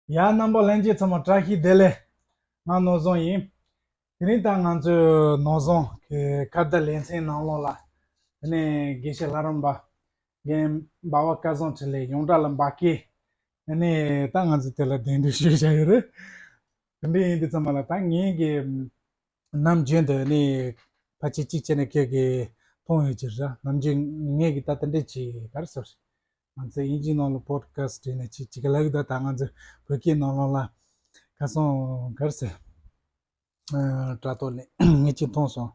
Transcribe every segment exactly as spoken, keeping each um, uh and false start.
ཡ། རྣམ་པ་ལྷན་རྒྱས་ཚང་མ་བཀྲ་ཤིས་བདེ་ལེགས། ང་ནོར་བཟང་ཡིན། དེ་རིང་ད་ང་ཚོའི་ནོར་བཟང་གི་ཁ་བརྡ་ལེ་ཚན་ནང་ལོགས་ལ། དེ་ནས་དགེ་བཤེས་ལྷ་རམས་པ་རྒན་འབའ་བ་སྐལ་བཟང་འཕྲིན་ལས་ཡོངས་གྲགས་ལ་འབའ་སྐད། དེ་ནས་ད་ང་ཚོ་དེ་ལ་གདན་འདྲེན་ཞུས་བཞག་ཡོད་རེད། དེ་འདྲ་ཡིན་དུས་ཙམ་པ་ལ་ད་ངེད་ཀྱི་ནམ་རྒྱུན་དུ་ནི་ཕལ་ཆེར་གཅིག་བྱས་ནས་ཁྱེད་ཀྱིས་མཐོང་ཡོད་ཀྱི་རེད། ནམ་རྒྱུན་ངེད་ཀྱི་ད་དེ་འདྲས་ཅིག་ག་རེ་ཟེར། ང་ཚོས་དབྱིན་ཇིའི་ནང་ལ་པོ་ཌི་ཁ་སི་ཊི་བྲིས་ནས་ཅིག་ཅིག་ལབ་ཀྱི་འདུག་ད་ང་ཚོས་བོད་སྐད་ནང་ལོགས་ལ་ཁ་སང་ག་རེ་ཟེར། ཨ། དྲ་ཐོག་ནས་ངས་ཅིག་མཐོང་སོང་།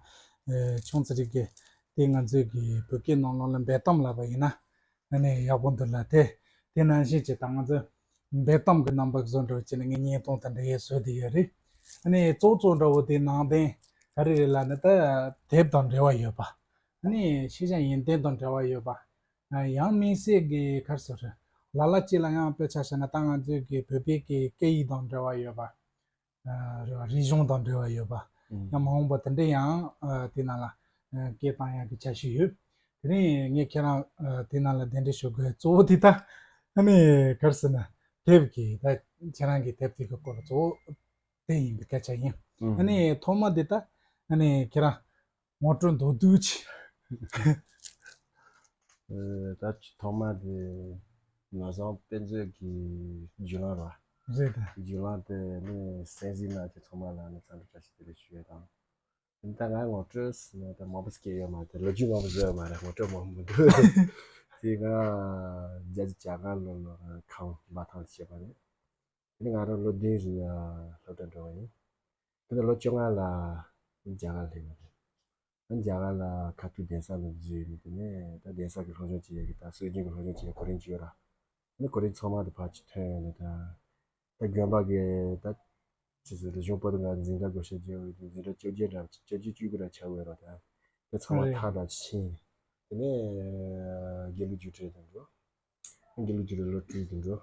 ཨ། ཆུང་ཙི་རིགས་ཀྱིས་དེ་ང་ཚོའི་གི་བོད་སྐད་ནང་ལོགས་ལ་འབེལ་གཏམ་ལབ་པ་ཡིན་ན། ཨ་ནི་ཡག་པོ་འདུག་ལ། དེ་དེ་ནང་བཞིན་གྱི་ད་ང་ཚོ་འབེལ་གཏམ་གྱི་རྣམ་པ་བཟོ་འདྲ་བྱས་ནས་ངས་བརྙན་ཐུང་དེ་འདྲ་ཡས་བཟོས་བསྡད་ཡོད་རེད། ཨ་ནི་གཙོ་གཙོ་འདྲ་བོ་དེ་ནང་དོན་ག་རེ་རེད་ལབ་ན། ད་དེབ་དང་འབྲེལ་བ་ཡོད་པ། ཨ་ནི་ཤེས་བྱ་ཡོན་ཏན་དང་འབྲེལ་བ་ཡོད་པ། ཨ། ཡང་དམིགས་བསལ་གྱི་ག་རེ་ཟེར། ལ་ལ་གཅིག་ལ་ཡང་དཔེ་ཆ་བཞག་ན་ད་ང་ཚོའི་གི་བོད་པའི་གི་སྐད་ཡིག་དང་འབྲེལ་བ་ཡོད་པ། ཨ། རེད་བ། རིག་གཞུང་དང་འབྲེལ་བ་ཡོད་པ། ཨང་། ཡང་མ་འོངས་པ་དེ་འདྲ་ཡང་། ཨ། དེ་ནང་ལ། ཨ། སྐད་བཏང་ཡག་གི་འཆར་གཞི་ཡོད། དེ་རིང་ངས་ཁྱེད་རང་། ཨ། དེ་ནང་ལ་གདན་འདྲེན་ཞུ་དགོས་གཙོ་བོ་དེ་ད། ཨ་ནི་ག་རེ་ཟེར་ན། དེབ་ཀྱི་ད་ཁྱེད་རང་གི་དེབ་དེ་གི་སྐོར་ལ་གཙོ་བོ་དེ་ཡིན་པའི་སྐད་ཆ་ཡིན། ཨང་། ཨ་ནི་ཐོག་མ་དེ་ད། ཨ་ནི་ཁྱེད་རང་ངོ་སྤྲོད་མདོར་བསྡུས་ཅིག་ཨ། ད་ཐོག་མ་དེ་ནོར་བཟང་དཔེ་མཛོད་ཀྱི་བརྒྱུད་ལམ་རེད། རེད་ད། བརྒྱུད་ལམ་དེ་ནི་གསན་གཟིགས་གནང་མཁན་ཚང་མ་ལ་ནི་འཚམས་འདྲི་བཀྲ་ཤིས་བདེ་ལེགས་ཞུ་ཡས་དང་། ད་ང་ངོ་སྤྲོད་ཟེར་ན་ད་མང་པོ་ཞིག་ཡོད་མ་རེད། ལོ་རྒྱུས་མང་པོ་བཟོས་ཡོད་མ་རེད། ངོ་སྤྲོད་མང་པོ་མི་འདུག་དེ་ང་བརྒྱད་ཅུ་གྱ་ལྔ་ལོ་ལ་ཁམས་འབའ་ཐང་དུ་སྐྱེས་པ་རེད། དེ་ནས་ང་རང་ལོ་བདུན་རིང་ལ་སློབ་གྲྭ་འགྲོ་བ་ཡིན། དེ་ནས་ལོ་བཅོ་ལྔ་ལ་རྒྱ་གར་སླེབས་པ་རེད། རྒྱ་གར་ལ་ཁ་ཐུག་གདན་ས་ལ་འཛུལ་ནས། དེ་ནས་ད་གདན་ས་གི་སློབ་སྦྱོང་བྱེད་ཡག་གི་ད་སྲོལ་རྒྱུན་གྱི་སློབ་སྦྱོང་བྱེད་ཡག་གོ་རིམ་ཅིག་ཡོད་ར། དེ་ནས་གོ་རིམ་ཚང་མ་དེ་ཕར་ཅིག་ཐོན་ནས་ད། ད་དགོན་པ་གི་ད་ཅི་ཟེར། རིག་གཞུང་པོ་ཏི་ནང་འཛིན་གྲྭ་བགོ་བཤའ་བརྒྱབ་ཡོད་དུས་འཛིན་གྲྭ་བཅོ་བརྒྱད་འདྲ། བཅོ་བརྒྱད་བཅུ་དགུ་འདྲ་ཆགས་ཡོད་ར། ད་དེ་ཚང་མ་རེད། མཐར་འདྲ་ཕྱིན། དེ་ནས་དགེ་ལུགས་རྒྱུགས་སྤྲོད་དུ་འགྲོ། དགེ་ལུགས་རྒྱུགས་སྤྲོད་ལོ་དྲུག་དུ་འགྲོ།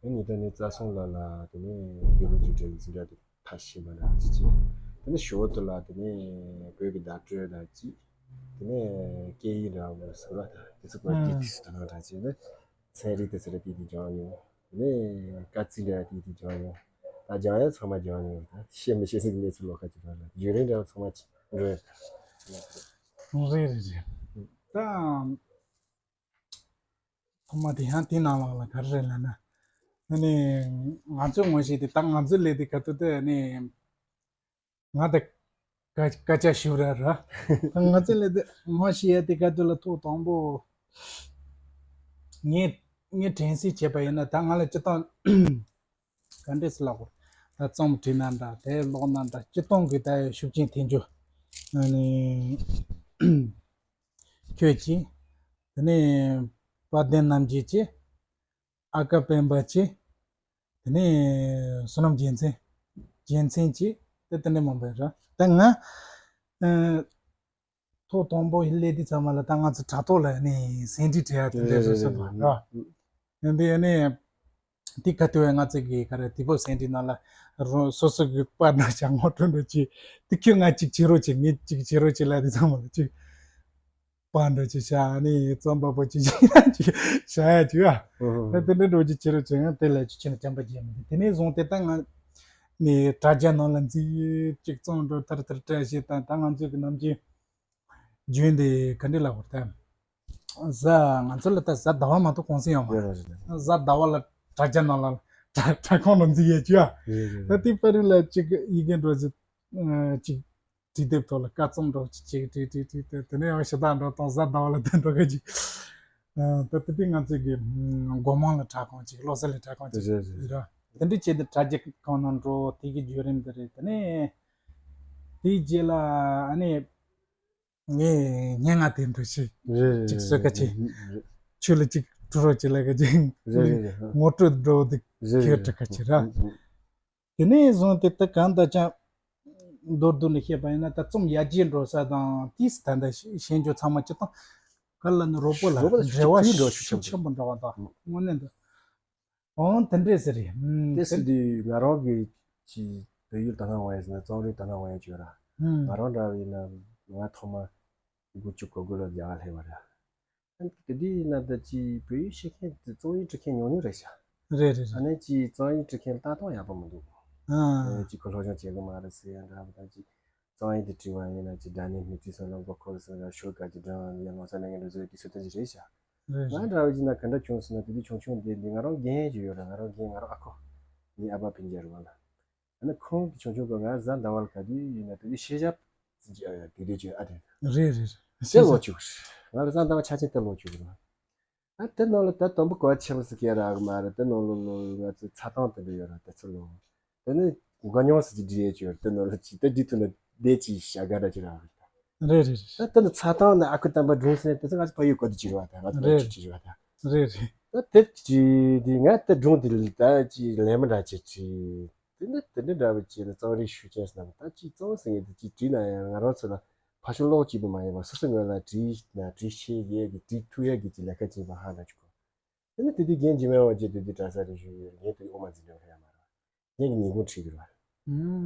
དེ་ནས་ད་ནི་རྩ་གསུམ་ལ་ལ་དེ་ནས་དགེ་ལུགས་རྒྱུགས་སྤྲོད་འཛིན་གྲྭ་དེ་མཐར་ཕྱིན་པ་འདྲ་ཅིག་བྱས། དེ་ནས་ཞོར་དུ་ལ་དེ་ནས་བོད་ཀྱི་བརྡ་སྤྲོད་འདྲ་ཅིག་དེ་ནས་སྐད་ཡིག་འདྲ་བོ་ཟེར་བ་དང་དེ་ཚོ་པར་ཏི་ཏི་སུ་དང་འདྲ་ཅིག་ནས་ཚན་རིག་དེ་ཚོ་ལ་ཏི་ཏི་སྦྱང་ཡོང་། དེ་ནས་སྐར་རྩིས་འདྲ་ཏི་ཏི་སྦྱང་ཡོང་། ད་སྦྱང་ཡ་ཚང་མ་སྦྱང་ཡོང་། ད་ཤེས་མི་ཤེས་ཟིག་གནས་ཚུལ་ལོགས་ཁ་ཅིག་ར་ལ་བརྒྱུད་རིམ་འདྲ་བོ་ཚང་མ་ཅིག་འགྲོ་ཡ། རེད་རེད་རེད། ད་ཐོག་མ་དེ་ཡང་དེ་ནང་ལོགས་ལ་ག་རེ་རེད་ལབ་ན། ཨ་ནི་ང་ཚོའི་ངོ་ཤེས་དེ། ད་ང་ཚོའི་ལས་དེ་ག་དུས་དེ་ཨ་ནི་ང་དང་སྐད་སྐད་ཆ་ཞུ་ར་ར། ད་ང་ཚོའི་ལས་དེ་ངོ་ཤེས་ཡ་དེ་ག་དུས་ལ་ཐོག་དང་པོ་ངས་ངས་དྲན་གསོ་བྱས་པ་ཡིན་ན། ད་ང་ལ་སྤྱིར་བཏང་ག་འདྲས་སེ་ལབ་དགོས། ད་རྩོམ་བྲིས་ན་འདྲ། དེབ་ཀློག་ན་འདྲ། སྤྱིར་བཏང་གི་ད་ཤུགས་རྐྱེན་ཐེབས་རྒྱུ་ཨ་ནི་ཁྱོད་ཀྱིས། དེ་ནས་དཔལ་ལྡན་རྣམ་རྒྱལ་གྱིས། ཨ་ཀ་སྤེན་པ་གྱིས། དེ་ནས་བསོད་ནམས་རྒྱལ་མཚན། རྒྱལ་མཚན་གྱིས། དེ་དེ་འདྲ་མང་པོ་རེད། ད་ང་ཨ་ཐོག་དང་པོ་སླེབས་དུས་ཙམ་པ་ལ་ད་ང་ཚོ་དྲ་ཐོག་ལ་ནི་ཟིན་བྲིས་བྲིས་ཡ་དེ་འདྲ་རེད་ཟེར་སོང་། རེད་རེད། ཡིན་པས་ནི་དེ་ག་དུས་ང་ཚོ་གི་ག་རེ་དེ་པོ་ཟིན་བྲིས་ནང་ལ་རང་སོ་སོ་གི་པར་འདྲ་བྱས་ངོ་སྤྲོད་འདྲ་བྱས། དེ་ཁྱོད་ང་གཅིག་བྱེད་རོགས་བྱེད། ངས་གཅིག་བྱེད་རོགས་བྱེད་ལབ་དུས་ཙམ་པ་ལ་གཅིག་པར་འདྲ་ཅིག་བཞག་ནས་རྩོམ་པ་པོ་ཅིག་ཅིག་ཡང་ཅིག་བཞག་ཡ་ཅིག་ཨ། ཨོ། ད་དེ་འདྲ་འགྲོ་ཅིག་བྱེད་རོགས་བྱེད། ཡང་དེ་ལ་ཅིག་ཁྱོད་ནས་སྐྱོན་པ་བརྗེད་མི་འདུག་དེ་ནས་བཟུང་སྟེ་ད་ང་ནས་དྲ་རྒྱ་ནང་ལ་འཛུལ། ཅིག་རྩོམ་འགྲོ་ཐར་ཐར་བཀྲ་ཤིས་དང་། ད་ང་ཚོའི་གི་ནམ་རྒྱུན་རྒྱུན་དེ་ག་འདྲ་ལབ་དགོས་རེད། ད་གཟའ། ང་ཚོ་ལ་ད་གཟའ་ཟླ་བ་མ་གཏོགས་གུང་སེང་ཡོད་མ་རེད། རེད་རེད་རེད། གཟའ་ཟླ་བ་ལ་དྲ་རྒྱ་ནང་ལ་དྲ་དྲ་ཁང་ལ་འཛུལ་ཡ་ཅིག་ཨ། རེད་རེད། ད་དེ་པར་རིས་ལ་ཅིག་ཡི་གེ་འགྲོ་ཅིག་ཨ། ཅིག་བྲིས་དེབ་ཐོག་ལ་སྐར་རྩོམ་འདྲ་ཅིག་ཅིག་བྲིས་བྲིས་བྲིས་ཏེ། དེ་ནས་ཡང་ཕྱི་ཟླ་འདྲ་དང་གཟའ་ཟླ་བ་ལ་དེ་འདྲ་ག་ཅིག་ཨ། ད་དེ་དུས་ང་ཚོས་གི་ཨ་སྒོ་མང་ལ་དྲ་ཁང་ཅིག་བློ་གསལ་ལ་དྲ་ཁང་ཅིག་རེད་རེད། རེད་ར། དེ་འདྲ་བྱས་ཏེ་དྲ་རྒྱ་ཁང་ནང་འགྲོ། དེ་གི་བརྒྱུད་རིམ་དེ་རེད། དེ་ནས་དེའི་རྗེས་ལ་ཨ་ནི་ངས་སྙན་ངག་དེ་འདྲ་ཞིག་རེད་རེད། ཅིག་བཟོ་ག་ཅིག་རེད་རེད། ཆོས་ལ་ཅིག་འགྲོ་རོགས་ཅིག་ལབ་ག་ཅིག་རེད་རེད། ངོ་སྤྲོད་འགྲོ་འདུག་རེད་ཁྱོད་རེད། དྲ་ཁ་ཅིག་ར། དེ་ནས་བཟུང་སྟེ་ད་གང་ལྟར་ཀྱང་མདོར་བསྡུས་ནས་བཤད་པ་ཡིན་ན། ད་རྩོམ་ཡར་རྒྱས་འགྲོ་ས་དང་དེས་ད་ལྟ་ཤེས་རྒྱུ་ཚང་མ་སྤྱིར་བཏང་ག་ལ་ནི་རོགས་པོ་ལ་རོགས་པོ་ལ་འབྲེལ་བ་ཤུགས་ཆེན་པོ་ཤུགས་ཆེན་པོ་འདྲ་བ་དང་། དངོས་གནས་འདུག་འོང་དེ་འདྲས་ཟེར་རེད། ཨུམ། དེ་སྲིད་དུས་ང་རང་གི་ཅིག་བོད་ཡིག་དོ་སྣང་ཡོང་ཡ་ཟེར་ན་རྩོམ་རིག་དོ་སྣང་ཡོང་ཡ་ཅིག་ཡོད་ར། ཨུམ། ང་རང་འདྲ་བ་ཡིན་ན་ང་ཐོག་མ་དགུ་བཅུ་གོ་དགུ་ལོ་རྒྱ་གར་སླེབས་པ་རེད། དེ་དུས་ན་ད་ཅིག་བོད་ཡིག་ཤེས་མཁན་དེ་རྩོམ་ཡིག་འབྲི་མཁན་ཉུང་ཉུང་རེད་ཤག་རེད་རེད་རེད། ཨ་ནི་ཅིག་རྩོམ་ཡིག་འབྲི་མཁན་ལ་ལྟ་སྟངས་ཡག་པོ་མི་འདུག་ཨ། ཨ་ཅིག་གོ་སློབ་སྦྱོང་བྱེད་གི་མ་རེད་ཟེར་ཡ་འདྲ་པོ་དང་ཅིག་རྩོམ་ཡིག་དེ་བྲིས་པ་ཡིན་ན་ཅིག་སྒྲ་སྙན་སྨིག་རྩལ་སོགས་ལ་མགོ་འཁོར་ཟེར་ན་ཤོ་ག་ཅིག་སྒྲ་ཡང་ལོ་ཙཱ་ལས་ངན་འགྲོ་ཟེར་དེ་ཚོ་ལྟ་ཅི་རེད་ཤག་རེད་ང་རེད། འདྲ་བོ་ཅིག་ན་ག་འདྲ་བྱུང་ཟེར་ན་དེ་དུས་ཆུང་ཆུང་དེ་འདི་ང་རང་རྒན་ཅིག་ཡོད་ར། ང་རང་རྒན་ང་རང་ཨ་ཁུ་ངའི་ཨ་ཕ་སྤུན་ཀྱག་རེད་བ་ལ། ཨ་ནི་ཁོང་གི་ཆུང་ཆུང་སྐབས་ང་གཟའ་ཟླ་བ་ལ་ག་དུས་ཡིན་ན་དེ་དུས་ཤེས་བྱ་དེ་དུས་ཅིག་ཨ་རེད། རེད་རེད། དེ་ལོ་བཅུ་རེད། ང་ལ་གཟའ་ཟླ་བ་ཆ་ཆེན་དེ་ལོ་བཅུ་རེད། ཨ་དེ་ནང་ལ་ད་དུམ་བུ་གོ་ཆེན་པོ་ཟེར་མཁན་རག་གི་མ་རེད། དེ་ནང་ལོ་ལོ་ང་ཚོའི་ཚ་ཐང་དེ་འདྲ་ཡོད་ར། དེ་ཚོ་ལོ་དེ་ནི་འགོ་མྱོང་ཟེར་གྱི་འབྲི་ཡས་ཅིག་ཡོད་རེད། དེ་ནང་ལ་ཅིག་དེ་འབྲི་ཐུབ་ན་བསྡད་ཅིག་བྱ་དགའ་འདྲ་ཅིག་རག་གི་རེད། རེད་རེད་རེད། ད་དེ་ནི་ཚ་ཐང་ནི་ཨ་ཁུ་དམ་པ་སྒྲུང་ཟེར་དེ་ཚོ་ང་ཚོ་ཕ་ཡུལ་གོ་བསྡུར་ཅིག་རེད་བ། ད་ང་ཚོ་རེད་ཕ་ཡུལ་ཅིག་རེད་བ། ད་རེད་རེད། ད་དེ་ཅིག་དེ་ང་དེ་སྒྲུང་དེ་ལ་ད་ཅིག་ལན་མི་འདྲ་ཅིག་བྲིས། དེ་ནི་དེ་འདྲ་འདྲ་བོ་ཅིག་ནི་རྩོམ་རིག་ཤུགས་ཅན་ཟེར་ན་ད་ཅིག་རྩོམ་ཟེར་མཁན་དེ་ཅིག་བྲིས་ན་ཡང་ང་རང་ཚོ་ལ་ཕར་ཕྱོགས་ཀློག་གཅིག་པུ་མ་ཡིན་པར་སོ་སོ་ངོས་ལ་བྲིས་ན་བྲིས་ཤེས་ཡས་ཀྱི་བྲིས་ཐུབ་ཡས་ཀྱི་ཅིག་ལས་ཀ་བྱེད་པ་ཧ་འདྲ་ཅིག་གོ། དེ་ནི་དེ་དུས་རྒན་འཇིགས་མེད་དབང་རྒྱལ་དེ་དུས་གྲྭ་ས་རེད་ཞུ་ཡས་རྒན་དེ་དུས་དབུ་མ་འཛིན་གྲྭ་ལ་ཡང་མ་རེད། རྒན་གྱི་ཉིན་གུང་ཁྲིད་ཀྱི་རེད།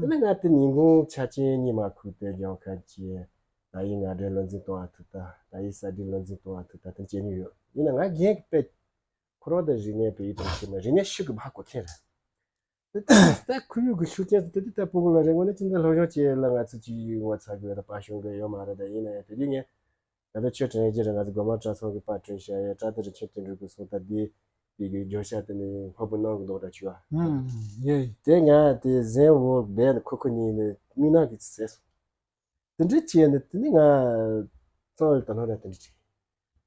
ཨུམ། དེ་ནི་ང་དེ་ཉིན་གུང་ཆ་ཆེན་གཉིད་མ་ཁུག་དེ་སྦྱོང་མཁན་གྱི་ད་ཡིན་ང་འདྲའི་བློ་འཛིན་གཏོང་བ་ཐུབ་ད། ད་ཡིན་ས་འདྲའི་བློ་འཛིན་གཏོང་བ་ཐུབ་ད་དེ་བྱེད་མྱོང་ཡོད། ཡིན་ན་ང་རྒན་གྱི་དཔེ་ཁོ་རང་དང་རིག་གནས་དཔེ་ཡིད་དུ་ཁྱེར་མ་རིག་གནས་ཤུགས་ཀྱིས་ཧ་གོ་མཁན་རེད། ད་ཁོར་ཡུག་གི་ཤུགས་རྐྱེན་དེ་དུས་ད་སྤུ་གུ་ལ་རེ་ངོ་ནས་ཅི་འདྲ་སློབ་སྦྱོང་བྱེད་ལ་ང་ཚོ་ཅིག་ངོ་ཚ་གི་ཡོད་ད་པ་ཤོང་གི་ཡོད་མ་རེད། ད་ཡིན་ན་ཡང་དེ་དུས་ངས་ད་ལྟ་ཆོས་དྲན་རྒྱུ་རེད། ང་ཚོ་སྒོ་མང་གྲྭ་ཚང་གི་པར་སྐྲུན་བྱ་ཡས་བྲག་ཏུ་རི་ཆེན་དོན་གྲུབ་ཀྱི་གསུང་ད་དེ་དེ་གི་བརྗོད་བྱ་དེ་ནི་ཕ་བུ་ནང་གི་མདོག་འདྲ་བྱུང་བ། ཡོད། དེ་ང་དེ་གཟན་འོག་སྦས་ནས་ཁོ་ཁོ་གཉིས་ནི་རྨི་ནག་གི་ཟས་སོང་། དེ་འདྲ་བྱས་ནས་དེ་ནི་ང་རྩོམ་ཡིག་ད་ནང་ར་དེ་འདྲ་བྱས།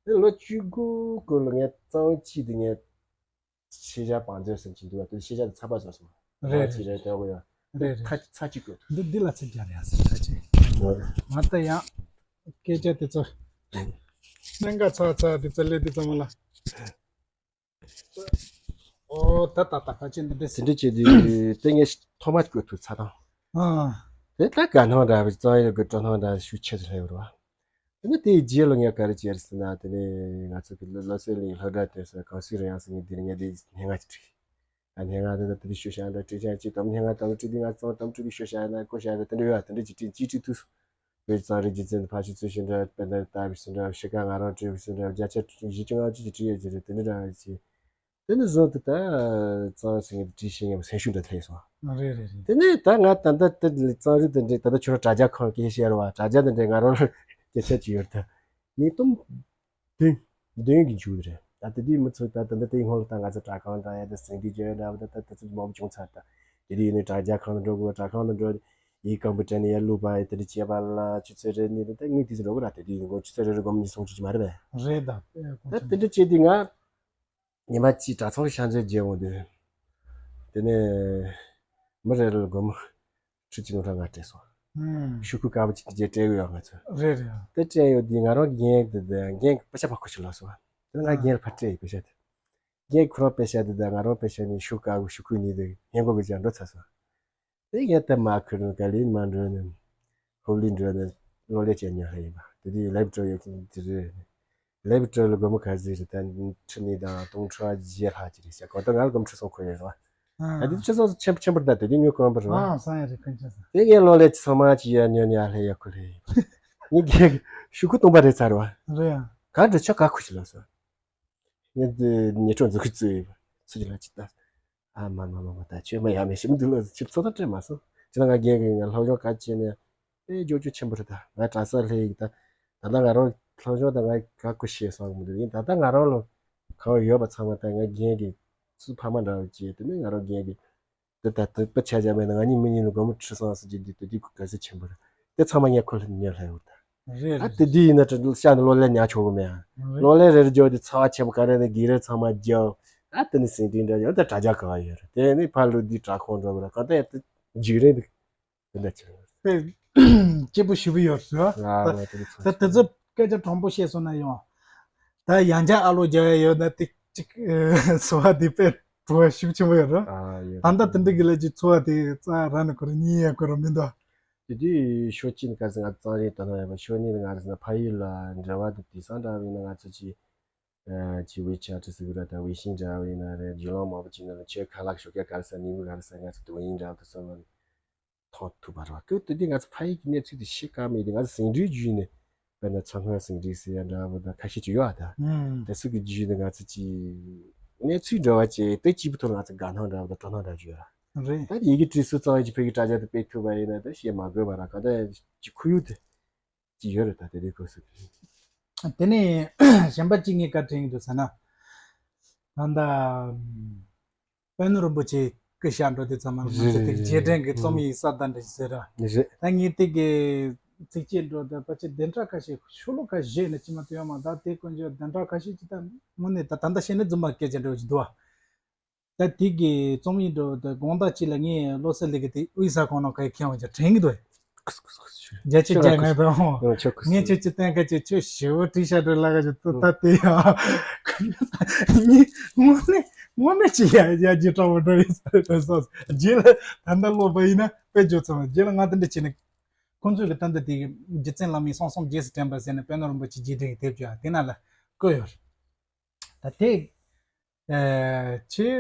དེ་ལོ་བཅུ་དགུ་སྐོར་ལ་ངས་རྩོམ་གཅིག་དེ་ངས་ཤེས་བྱ་བང་མཛོད་ཟེར་གྱི་འདུག་བ། དེ་ཤེས་བྱ་དེ་ཚགས་པར་བཟོས་སོང་། རེད་རེད། ཅི་རེད་དེ་འོ་ཡ། འདི་འདི་ཚ་ཚ་གཅིག་དགོས་འདུག་འདི་འདི་ལ་ཚིག་རྒྱག་རེད་ཟེར་ཚ་གཅིག་ང་ལྟ་ཡང་སྐད་ཆ་དེ་ཚོ་གནད་འགག་ཚ་ཚ་དེ་ཚོ་ལས་དེ་ཚང་མ་ལ། ཨོ་ད་ད་ད་ག་ཅི་འདི་འདྲ་དེ་ཟེར། འདྲ་བྱས་དུས་དེ་ངས་ཐོག་མར་བཀོད་ཐུབ་ཚ་དང་། ཨ། དེ་ལྟར་དགའ་སྣང་འདྲ་བའི་རྩོམ་ཡིག་གི་སྤྲོ་སྣང་འདྲ་ཤུགས་ཆེ་ཙམ་སླེབས་ཡོད་རེད་བ། དེ་ནས་དེའི་རྗེས་ལ་ངས་ག་རེ་བྱས་རེད་ཟེར་ན། དེ་ནས་ང་ཚོ་གི་བློ་བློ་གསལ་གླིང་སློབ་གྲྭ་དེ་སོ་གངས་སུ་རི་ཡང་ཟེར་མཁན་དེ་ནས་ངས་དེ་སྙན་ངག་ཅིག་བྲིས། ཨ་སྙན་ངག་དེ་ད་དེ་དུས་ཤོད་བྱ་འདྲ་བྲིས་བྱ་ཅིག་དམ་སྙན་ངག་དམ་བྲིས་དེ་ང་རྩོམ་དམ་བྲིས་དེ་ཤོད་བྱ་ན་ཀོ་བྱ་ན་དེ་འདྲ་ཡོད་བ། དེ་འདྲ་ཅིག་བྲིས་ཅིག་བྲིས་ཐུབ་སོང་། བོད་ཀྱི་རྩོམ་རིག་སྒྱུ་རྩལ་འདི་ཕལ་ཆེར་འཚོལ་ཞིབ་འདྲ་དཔེ་འདྲ་ལྟ་བུ་ཞིག་འདྲ་ཕྱི་ཁ་ང་རང་བྲིས་པ་ཞིག་འདྲ་བརྒྱ་ཆ་བཞི་བཅུ་ལྔ་བཅུ་ཅིག་བྲིས་ཡོད་ཀྱི་རེད། དེ་འདྲ་འདྲ་ཅིག་དེ་ནས་བཟུང་སྟེ་ད་རྩོམ་ཟེར་མཁན་དེ་བྲིས་ཤེས་མཁན་པ་སེམས་ཤུགས་འདྲ་སླེབས་སོང་། རེད་རེད་རེད། དེ་ནས་ད་ང་ད་ལྟ་དེ་རྩོམ་རིག་དེ་འདྲ་ད་ལྟ་ཁྱོད་རང་དྲ་རྒྱ་ཁང་སྐད་ཆ་བཤད་རེད་བ། དྲ་རྒྱ་དེ་འདྲ་ང་རང་ལ་སྐད་ཆ་ཅིག་ཡོད་རེད། ད་ཉིས་སྟོང་བདུན་བདུན་གྱི་མཇུག་རེད། ད་དེ་དུས་མི་ཚོ་ད་ད་ལྟ་དེའི་སྔོན་ལ་ད་ང་ཚོ་དྲ་ཁང་འདྲ་ཡ་ད་ཟིན་བྲིས་བརྗོད་འདྲ་བ་ད་ད་དེ་ཚོ་མང་པོ་བྱུང་ཚར། ད་དེ་དུས་ཡིན་ནའི་དྲ་རྒྱ་ཁང་དུ་འགྲོ་དགོས། དྲ་ཁང་དུ་འགྲོ་ཡི་ཀམ་པུ་ཊར་ནས་ཡར་བླུགས་པ་ཡི་དེ་འདྲ་བྱས་པ་ལ་ཆུ་ཚོད་རེ་གཉིས་རེ་ད་དངུལ་དེ་ཚོ་འགྲོ་གི་ར། དེ་དུས་ཡིན་གོ་ཆུ་ཚོད་རེ་རེ་སྒོར་མོ་ཉིས་སུམ་ཅུ་ཅིག་མ་རེད་པས། རེད་ད། ད་དེ་འདྲ་བྱས་དུས་ང་ཉི་མ་གཅིག་དྲ་ཚོགས་ཤག་མཛོད་མཇལ་འོང་དུས་དེ་ནས་མི་རེ་རེ་ལ་སྒོར་མོ་ཁྲི་གཅིག་ནང་ལྷག་ང་སྤྲད་སོང་། ཨུམ། ཤོག་གུ་དཀར་པོ་གཅིག་དེ་རྗེས་སྤྲད་གི་ཡོད་ང་ཚོ། རེད་རེད། དེ་སྤྲད་ཡོད་དུས་ང་རང་གི་རྒན་དེ་དེ་རྒན་གི་པེ་ཤ་ཕར་ཁུར་ཕྱིར་ལོག་སོང་། དེ་ནས་ང་རྒན་ལ་ཕར་སྤྲད་ཡི་པེ་ཤ་དེ། རྒན་ཁོ་རང་པེ་ཤ་དེ་དང་ང་རང་པེ་ཤ་ནི་ཤོག་གུ་དཀར་པོ་ཤོག་གུ་གཉིས་དེ་ཧན་གོ་གི་ཅག་འགྲོ་ཚར་སོང་། དེ་ངས་ད་མ་ཁུར་རུང་ག་ལེར་མར་འགྲོ་ནས་ཧོབ་ལི་འགྲོ་ནས་གློག་ཀླད་བྱས་ཉོ་སླེབས་ཡིན་པ། དེ་དུས་ལེབ་ཀྲོ་ཡོད་མཁན་དེ་རེད། ལེབ་ཀྲོ་ལ་སྒོར་མོ་ག་ཚོད་རེད། ད་ཁྲི་གཉིས་དང་སྟོང་ཕྲག་བརྒྱད་ལྷག་ཅིག་རེད་ཤག་གོ་ད་ང་ལ་སྒོར་མོ་ཁྲི་སོང་ཁོ་ཡོད་རེད་བ། ཨ། ད་དེ་ཁྲི་སོང་ཆེན་པོ་ཆེན་པོ་རེད། ད་དེ་དུས་དངུལ་དཀོན་པོ་རེད་བ། ཨ་སང་ཡ་རེད། ཁོན་ཆེ་སང་། དེ་ངས་གློག་ཀླད་ཚང་མ་ཅིག་ཡར་ཉོས་ནས་ཡར་སླེབས་ཡ་ཁོ་ལྷས་ཡིན་པ། ངས་རྒན་ཤོག་གུ་སྟོང་པ་རེད་ཚར་བ། རེད་ཡ། ག་འདྲ་ཆོ་ག་ཁུ་ཞིག་ལ་སོང་། ངས་འདི་ཉེ་གྲོགས་མཛུབ་གུ་བཙུགས་ཡོད་པ། ཚུར་ཅིག་ལ་ཅིག་ལྟ། ཨ་མ་མ་མ་མ་ད་ཁྱོད་མ་ཡ་མེད་ཞིམ་འདུག་ལ་ཁྱོད་ཚོ་ད་སྤྲད་མ་སོང་། ཅི་ན་ང་རྒན་གི་ང་སློབ་སྦྱོང་ག་བྱས་ནས་ཨེ་ཇོ་ཇོ་ཆེན་པོ་རེད། ད་ང་གྲྭ་ས་སླེབས་ཡིན། ད་ད་ལྟ་ང་རང་སློབ་སྦྱོང་ད་ང་ག་གུ་ཤེས་སོང་གི་མི་འདུག་ཡིན་ད་ལྟ་ང་རང་ལ་གང་ཡོད་པ་ཚང་མ་ད་ང་རྒན་གི་སུ་ཕ་མ་འདྲ་བ་བྱས་དེ་ནས་ང་རང་རྒན་གི་དེ་ལྟར་དུ་དཔེ་ཆ་བཞག་མེད་ན་ང་གཉིས་མི་གཉིས་ནི་སྒོར་མོ་ཁྲི་སོང་ཟེར་གྱི་འདུག་དེ་དུས་ག་ཚོད་ཆེན་པོ་རེད། དེ་ཚང་མ་ངས་ཁོ་ལ་ཉོས་སླེབས་ཡོད་ད། རེད་ཨ་རེད། དེ་དུས་ཡིན་ན་ཁྲི་ཤག་ནི་གློག་ཀླད་ཉར་ཆོག་གི་མེད་ཨ། རེད། གློག་ཀླད་རེ་རེ་རྒྱོབ་དེ་ཚ་བ་ཆེན་པོ་ག་རེ་ནས་གི་རེ་ཚང་མ་རྒྱོབ། ཨ་དེ་ནི་ཟིན་བྲིས་འདྲ་ཡོད་ད་དྲ་རྒྱ་ག་བ་ཡོད་རེད། དེ་ནི་ཕར་ལུས་དུས་དྲ་ཁོང་འགྲོ་གི་རེད། གང་ལྟར་ཡ་དེ་འཇིགས་རེད་འདུག་དེ་འདྲ་ཆེ་རེད། དཔེ་སྐྱིད་པོ་ཞེ་པོ་ཡོད་ཟེར་བ། ང་ད་ང་དེ་ཚོ་ད་དེ་ཚོ་སྐད་ཆ་དྲང་པོ་བཤད་སོང་ན་ཡང་། ད་ཡང་བསྐྱར་ཨ་ལོ་རྒྱག་ཡ་ཡོད་ན་དེ་གཅིག་སོ་བ་དེ་དཔེ་བྲོ་བ་ཤུགས་ཆེན་པོ་ཡོད་རེད། ཨ་ཡོད། ད་ལྟ་དེ་འདྲ་གི་ལས་ཀྱི་འཚོ་བ་དེ་རྩ་ར་ནས་ཁོ་རང་གཉིད་ཡ་ཁོ་རང་མི་འདུག་དེ་དུས་ཤོ་གཅིག་ནི་ག་ཟེར་ང་རྩོམ་རིག་དོ་སྣང་ཡོད་པ། ཤོ་གཉིས་ནི་ང་རེ་ཟེར་ན་ཕ་ཡུལ་ལ་འབྲེལ་བ་དེ་དེང་སང་འདྲ་བ་ཡིན་ན་ང་ཚོ་ཅི་ཅི་ཝེ་ཆེ་ཊི་ཟེར་གི་ར་ད་ཝེ་ཤིང་འདྲ་བ་ཡིན་ན་རེད། བརྒྱུད་ལམ་མང་པོ་ཅིག་ནང་ལ་ཁྱོད་ཁ་ལག་ཤོ་ཀ་ག་རེ་ཟེར་ཉིན་མོ་ག་རེ་ཟེར་ང་ཚོ་དེ་ཝེ་ཡིན་འདྲ་བ་དེ་ཚོ་ལ་མཐོང་ཐུབ་པ་རེད་བ། ཁོས་དེ་དུས་ང་ཚོ་ཕ་ཡུལ་གྱི་གནས་ཚུལ་དེ་ཤེས་ཀ་མེད་དུས་ང་ཚོ་ཟིན་བྲིས་བརྒྱུད་ནས་དཔེར་ན་ཚོང་ཁང་ཟིན་བྲིས་ཟེར་ཡ་འདྲ་བོ་དང་ཁ་ཤས་ཅིག་ཡོད་ཨ། ད་ཨུམ། དེ་ཚོ་གི་བརྒྱུད་ནས་ང་ཚོ་ཅིག་ གནས་ཚུལ་འདྲ་བ་ཅིག་དེ་གཅིག་པུ་ཐོག་ང་ཚོ་དགའ་སྣང་འདྲ་བ་དང་སྤྲོ་སྣང་འདྲ་བ་ཅིག་ཡོད་ར། རེད། ད་ཡི་གེ་བྲིས་སུ་གཙང་བའི་ཅིག་བོད་ཀྱི་དྲ་རྒྱ་དུ་སྤེལ་ཐུབ་པ་ཡིན་ན་ད་བཤད་མ་དགོས་པ་ར། ག་ད་ཅིག་ཁུར་ཡུག་དེ་ཅིག་ཡོད་རེད། ད་དེ་དུས་སྐབས་སུ། དེ་ནས་གཞན་པ་གཅིག་ངས་བཀའ་དྲིན་གྱི་འདུག་ཟེར་ན། ད་ལྟ་དཔལ་ནོར་རིན་པོ་ཆེ་སྐུ་གཤེགས་འགྲོ་དུས་ཙམ་པ་ང་ཚོ་དེ་རྗེས་དྲན་གྱི་རྩོམ་ཡིག་གསར་བཏབ་འདྲ་ཞིག་ཟེར་ར། རེད། ད་ངས་དེ་གི་ཚིགས་བཅད་འགྲོ་ད་ཕལ་ཆེར་བདུན་ཕྲག་ཁ་ཤས་ཤོ་ལོ་ཀ་བཞི་ནས་ཕྱི་མ་ཐོན་ཡོད་མ། ད་དེ་དཀོན་མཆོག་བདུན་ཕྲག་ཁ་ཤས་ཅིག་ད་དངོས་གནས་ད་ད་ལྟ་བཤད་ན་རྫུན་མ་སྐད་ཆ་འདྲ་བོ་ཞིག་འདུག་བ། ད་དེ་གི་རྩོམ་ཡིག་འགྲོ་ད་དགོང་དག་ཅིག་ལ་ངས་བློ་གསལ་ལས་ཀྱི་དེ་དབུས་ས་ཁོང་ནང་ཁ་ཡི་ཁྱེད་འོང་ཅག་དྲན་གི་འདུག་བ། བརྒྱ་ཆ་བརྒྱ་ང་དང་། ཨོ་ཆོག་གི། ངས་ཁྱོད་ཀྱི་སྟེང་ཁ་ཅིག་ཁྱོད་ཞེ་བོ་བྲིས་ཤག་འགྲོ་ལ་ག་ཅིག་ཏུ་ད་དེ་ཡ། ངས་དངོས་གནས་དངོས་གནས་ཅིག་ཡ་ཡ་རྗེས་དྲག་པོ་འགྲོ་ཡིན་ས་རེད་ད་སོགས་རྗེས་ལ་ད་ལྟ་ཀློག་པ་ཡིན་ན་དཔེ་བརྗོད་ཚང་རྗེས་ལ་ང་དེ་འདྲ་བྱས་ནས་ཁོང་ཚོས་གི་ད་ལྟ་དེ་གི་རྗེ་བཙུན་བླ་མའི་གསང་གསུམ་རྗེས་སུ་དྲན་པ་ཟེར་ནས་དཔལ་ནོར་རིན་པོ་ཆེ་རྗེས་དྲན་གྱི་དེབ་བཅོས་དེ་ན་ལ་བཀོད་ཡོད་རེད། ད་དེ། ཨེ། ཆེས་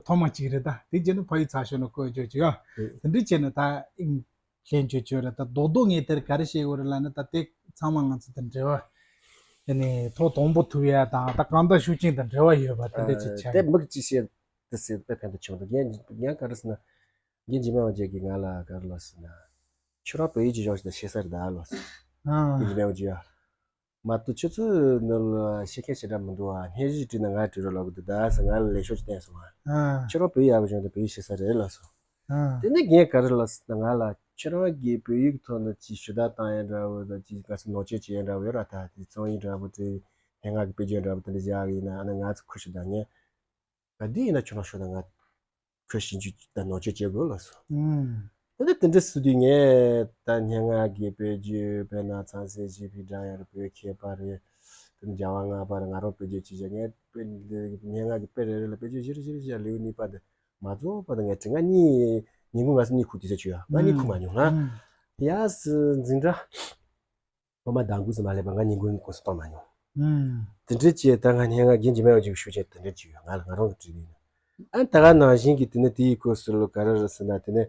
ཐོག་མ་གཅིག་རེད་ད། དེ་རྗེས་ནས་ཕ་ཡུལ་ཚགས་ཤོག་ནས་བཀོད་བཅོས་བྱས་ཡོད། ཨེ། དེ་འདྲ་བྱས་ནས་ད་ཨིན་ལྷན་བཅོས་བཅོས་རེད་ད། རྡོག་རྡོག་ངས་དེར་ག་རེ་བཤད་དགོས་རེད་ལབ་ན་ད་དེ་ཚང་མ་ང་ཚོ་དང་འབྲེལ་བ། དེ་ནས་ཐོག་དང་པོ་ཐུག་ཡ་དང་ད་གང་ལྟར་ཤུགས་རྐྱེན་དང་འབྲེལ་བ་ཡོད་པ་དེ་འདྲ་ཅིག་ཆགས། དེ་མིག་ཅིག་བཤད་དེ་ཟེར་དཔེ་ཕན་ཐོགས་ཆེན་པོ་འདུག་ངས་ངས་ག་རེ་ཟེར་ན། རྒན་འཇིགས་མེད་དབང་རྒྱལ་གྱིས་ང་ལ་ག་རེ་ལབ་ཟེར་ན། ཁྱོད་རང་བོད་ཡིག་ཅིག་སྦྱོངས་ཤིག་དང་ཤེས་ས་རེད་ད་ལབ་སོང་། ཨང་། རྒན་འཇིགས་མེད་དབང་རྒྱལ་ཡ། མ་གཏོགས་ཁྱོད་ཚོའི་ནང་ལ་ཤེས་མཁན་ཞེ་དྲག་མི་འདུག་ཨ། སྙན་ཞུ་བྲིས་ན་ང་བྲིས་རོགས་ལབ་གི་འདུག་ད་ཟེར་ང་ལ་ལས་ཤོག་ཅིག་བསྟན་སོང་ཨ། ཨ། ཁྱོད་རང་བོད་ཡིག་ཡག་པོ་སྦྱངས་ཏེ་བོད་ཡིག་ཤེས་ས་རེད་ལབ་སོང་། ཨ། དེ་ནས་ངས་ག་རེ་ལབ་ཟེར་ན་ང་ལ་ཁྱོད་རང་གིས་བོད་ཡིག་གི་ཐོག་ནས་ཅིག་ཞུ་དག་བཏང་ཡ་འདྲ་བོ་དང་ཅིག་ག་ཚོད་ནོར་བཅོས་བྱེད་ཡ་འདྲ་བོ་ཡོད་ར། ད་དེ་རྩོམ་ཡིག་འདྲ་བོ་དེ་སྙན་ངག་གི་དཔེ་བརྗོད་འདྲ་བོ་དེ་འདྲ་བཞག་གི་ཡིན་ན་ཨ་ནི་ང་ཚོ་ཁུར་ཞུ་དང་ངས། ག་དུས་ཡིན་ན་ཁྱོད་རང་ཤོག་དང་ང་ཁོས་ཞིབ་འཇུག་དང་ནོར་བཅོས་བྱེད་དགོས་ལབ་སོང་། ཨུམ། དེ་ནས་དེ་འདྲ་སུ་དུས་ངས་ད་སྙན་ངག་གི་དཔེ་བརྗོད་དཔེར་ན་ཚངས་སྲས་བཞད་པའི་སྒྲ་ཡང་རུ་བོད་མཁས་པ་རེད། དེ་ནས་རྒྱལ་བ་ལྔ་པ་རེད། ང་རང་དཔེ་བརྗོད་ཅིག་བྱས་ངས་དཔེ་འདི་སྙན་ངག་གི་དཔེ་རེ་རེ་ལ་དཔེ་བརྗོད་བཞི་རེ་བཞི་རེ་བཞི་ལེའུ་གཉིས་པ་འདི་མ་རྫོགས་བར་དུ་ངས་བྲིས། ང་གཉིས་ཉིན་གུང་ང་ཚོ་གཉིད་ཁུག་དུས་ཚོད་བྱོས་ཡ་ང་གཉིད་ཁུག་མ་མྱོང་ང་། ཨུམ། ཡ་སི་འཛིན་གྲྭ། སློབ་མ་ཟླ་དགུ་ཙམ་མ་སླེབས་པར་ང་ཉིན་གུང་གོང་ས་གཏོང་མ་མྱོང་། ཨུམ། དེ་འདྲ་བྱས་ད་ང་སྙན་ངག་རྒན་འཇིགས་མེད་དབང་རྒྱལ་གྱི་ཤུགས་རྐྱེན་དེ་འདྲ་ཅིག་ཡོད་ང་ལ་ང་རང་གི་བྲིས་ནས། ཨ་ད་ག་ནང་བཞིན་གྱི་དེ་ནས་དེ་ཡི་སྐོར་སུ་ལོ་ག་རེ་རེད་ཟེར་ན་དེ་ནས་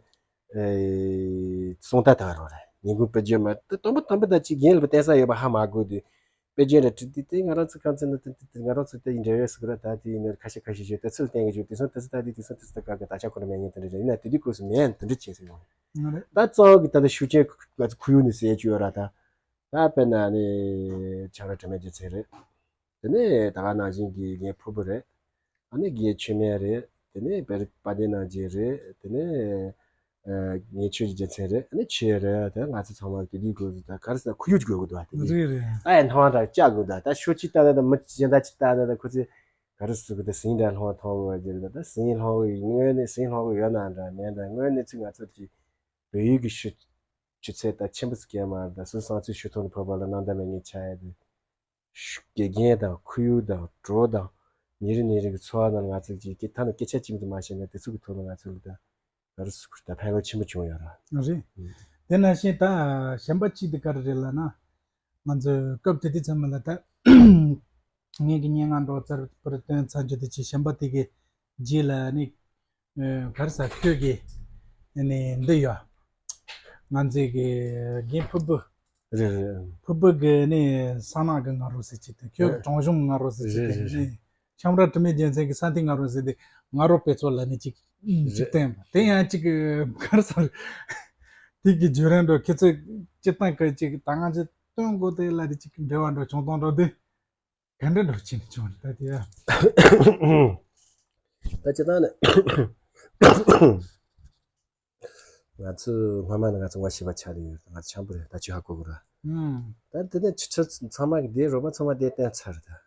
ཨེ་གསུང་ད་ད་ག་རང་རེད། ཉིན་གུང་དཔེ་བརྗོད་མ་དེ་དང་པོ་དང་པོ་ད་ཅིག་རྒན་ལ་བསྟན་ས་ཡོད་པ་ཧ་མ་གོ་དུས་དཔེ་བརྗོད་འདྲ་བྲིས་དུས་དེ་ང་རང་ཚོ་གང་ཚེ་ན་དེ་དེ་ང་རང་ཚོ་དེ་ཡི་འབྲེལ་ཡོད་ཟེར་གི་ར། ད་དེ་ཡིན་ན་ཁ་ཤས་ཁ་ཤས་བརྗོད་དེ་ཚུལ་བསྟན་གི་བརྗོད་དེ་སོང་དེ་ཚོ་ད་དེ་དེ་སོང་དེ་ཚོ་ད་ག་གི་ད་ཆ་ཁོ་ར་མེད་ངེས་དེ་འདྲ་རེད། ཡིན་ན་དེ་དུས་སྐབས་སུ་མེད་དེ་འདྲ་བྱས་ཟེར་ཡོང་། ད་གཙང་གི་ད་ལྟ་ཤུགས་རྐྱེན་ག་ཚོད་ཁུར་ཡུག་ནས་ཟེར་ཡ་ཅིག་ཡོད་ར་ད། ད་དཔེར་ན་ནི་ཆང་ར་དྲི་མེད་རྒྱལ་མཚན་རེད། དེ་ནས་ད་ག་ནང་བཞིན་གྱི་རྒན་ཕུར་བུ་རེད། ཨ་ནི་རྒན་ཆོས་སྨན་རེད། དེ་ནས་བེ་རི་དཔལ་ལྡན་རྣམ་རྒྱལ་རེད། དེ་ནས་ཨ་ངའི་ཆོས་ཀྱི་རྒྱལ་མཚན་རེད། ཨ་ནི་ཆོས་རེད། དེ་ང་ཚོ་ཚང་མ་དེ་དུས་དགོས་ཀྱི་ད་ག་རེ་ཟེར་ན་ཁུར་ཡུག་དགོས་ཀྱི་འདུག་ཨ། དེ་དུས་རེད་རེད། ད་ཡང་སྣང་བ་འདྲ་བཅག་དགོས་འདུག་ད་ཤོག་ཅིག་ལྟ་ན་ད་མི་གཞན་དག་ཅིག་ལྟ་ན་ད་ཁོ་ཚོས་ག་རེ་ཟེར་དགོས་ད་ཟིང་འདྲ་སློང་མཐོང་དགོས་ཀྱི་རེད། ད་ཟིང་སློང་གི་དངོས་གནས་ཟིང་སློང་གི་ཡོད་ན་འདྲ་མེད་འདྲ་དངོས་གནས་ཚིག་ང་ཚོ་གི་བོད་ཡིག་གི་ཤུགས་ཆུ་ཚད་ད་ཆེན་པོ་ཟིག་གས་མ་རེད། ད་སོ་སོ་སང་ཚུལ་ཞུ་ཐུབ་ནི་ཕོར་པ་ལ་སྣང་དག་མེད་ངེས་ཆགས་ཡ་དེ། དགེ་རྒན་དང་ཁོར་ཡུག་དང་གྲོགས་དང་ཉིན་རེ་ཉིན་རེ་གི་འཚོ་བ་ནང་ང་ཚོ་གི་ད་ནི་སྐད་ཆ་གཅིག་མ་གཏོགས་མ་བཤད་ན་དེ་ཚོ་གི་ཐོག་ནས་ང་ཚོ་ལ་ད་ག་རེ་ཟེར་དགོས་ད་ཕན་ཐོགས་ཆེན་པོ་བྱུང་ཡོད་ར། རེད། དེ་ནང་བཞིན་ད་གཞན་པ་གཅིག་དེ་ག་རེ་རེད་ལབ་ན། ང་ཚོས་སྐབས་དེ་དུས་ཚང་མ་ལ་ད་ངེད་ཀྱི་སྙན་ངག་འགྲོ་རྩར་པར་བཏོན་ཚར་རྒྱུ་དེ་ཅིག་གཞན་པ་དེ་གི་རྗེས་ལ་ནི། ཨེ། ག་རེ་ཟེར་ཁྱོད་ཀྱི་ནི་འདི་ཡོད། ང་ཚོའི་གི་རྒན་ཕུར་བུ། རེད་རེད། ཕུར་བུ་གི་ནི་ས་ནག་གི་ང་རོ་ཟེར་གྱི་དེ་ཁྱོད་ཀྱི་བྲང་གཞུང་ང་རོ་ཟེར་གྱི་དེ་ནི་ཁྱམས་ར་དྲི་མེད་རྒྱལ་མཚན་གྱི་ས་མཐའི་ང་རོ་ཟེར་དེ་ང་རོ་དཔེ་ཚོགས་ལ་ནི་ཅིག་ཅིག་བསྟན་པ་དེ་ཡང་ཅིག་ག་རེ་ཟེར། དེ་གི་བརྒྱུད་རིམ་འགྲོ་ཁྱེད་ཚོས་སྤྱིར་བཏང་གི་ཅིག་ད་ང་ཚོས་སྟོན་དགོས་དེ་ལ་དེ་ཅིག་འབྲེལ་བ་འགྲོ་བྱུང་སྟངས་འགྲོ་དེ། ག་འདྲ་འདྲ་བྱས་ནས་བྱུང་རེད་ད་དེ་ཡ། ད་སྤྱིར་བཏང་ནས་ང་ཚོ་སྔོན་མ་ནས་ང་ཚོ་ངོ་ཤེས་པ་ཆགས་ནས་ཡོད། ང་ཚོ་འཆམ་པོ་རེད། ད་ཅི་ཧ་གོ་གི་ར། ཨང་། ད་དེ་ནས་ཆུ་ཚོད་ཚང་མ་གི་དེ་རོགས་པ་ཚང་མ་དེ་བསྟན་ཚར་རེད་ད།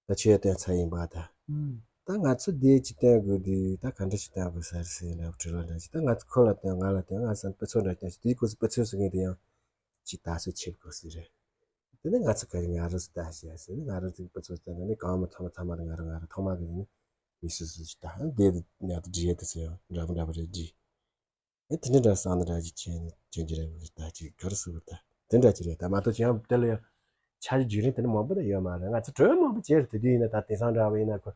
ད་ཆོས་བསྟན་ཚར་ཡིན་པ་ད། ཨང་། ད་ང་ཚོ་དེ་ཅི་བསྟན་དགོས་དུས་ད་ག་འདྲ་ཞིག་བསྟན་དགོས་ས་རེད་ཟེར་ལབ་དྲི་བ་འདྲ་ཅིག་ད་ང་ཚོ་ཁོ་ལ་བསྟན་ང་ལ་བསྟན་ང་ཚོ་དཔེ་མཚོན་འདྲ་བསྟན་ཞིག་དེའི་སྐོར་སུ་དཔེ་མཚོན་ཟེར་མཁན་དེ་ཡང་། ཅིག་ད་གཟོད་ཆེ་བ་དགོས་ཟེར་རེད། དེ་ནས་ང་ཚོ་ག་རེ་ང་རང་ཚོ་ལྟ་བྱས་ཟེར་ནས་ང་རང་ཚོ་དཔེ་མཚོན་བསྟན་ནས་ནི་གང་མ་ཐ་མ་ཐ་མ་རེད། ང་རང་ང་རང་ཐོག་མ་གི་ནི་མི་སུ་སུ་ཅིག་ད་ཧང་དེ་ཉག་ཏུ་བྲིས་ཡས་དེ་ཚོ་ཡང་འདྲ་པོ་འདྲ་པོ་རེད་བྲིས། ཨེ་དེ་འདྲ་འདྲ་བསམ་ནས་འདྲ་ཅིག་བྱས་ནས་བྱོན་གྱི་རེད། ད་ཅིག་ག་རེ་ཟེར་དགོས་ད་དེ་འདྲ་ཅིག་རེད། ད་མ་གཏོགས་ཅི་ཡང་དེ་ལ་ཡང་འཆར་གཞི་བརྒྱུད་རིམ་དེ་འདྲ་མང་པོ་ད་ཡོད་མ་རེད། ང་ཚོ་གྲོས་མང་པོ་བྱས་རེད། དེ་དུས་ཡིན་ན་ད་དེང་སང་འདྲ་བ་ཡིན་ན་ཁོ་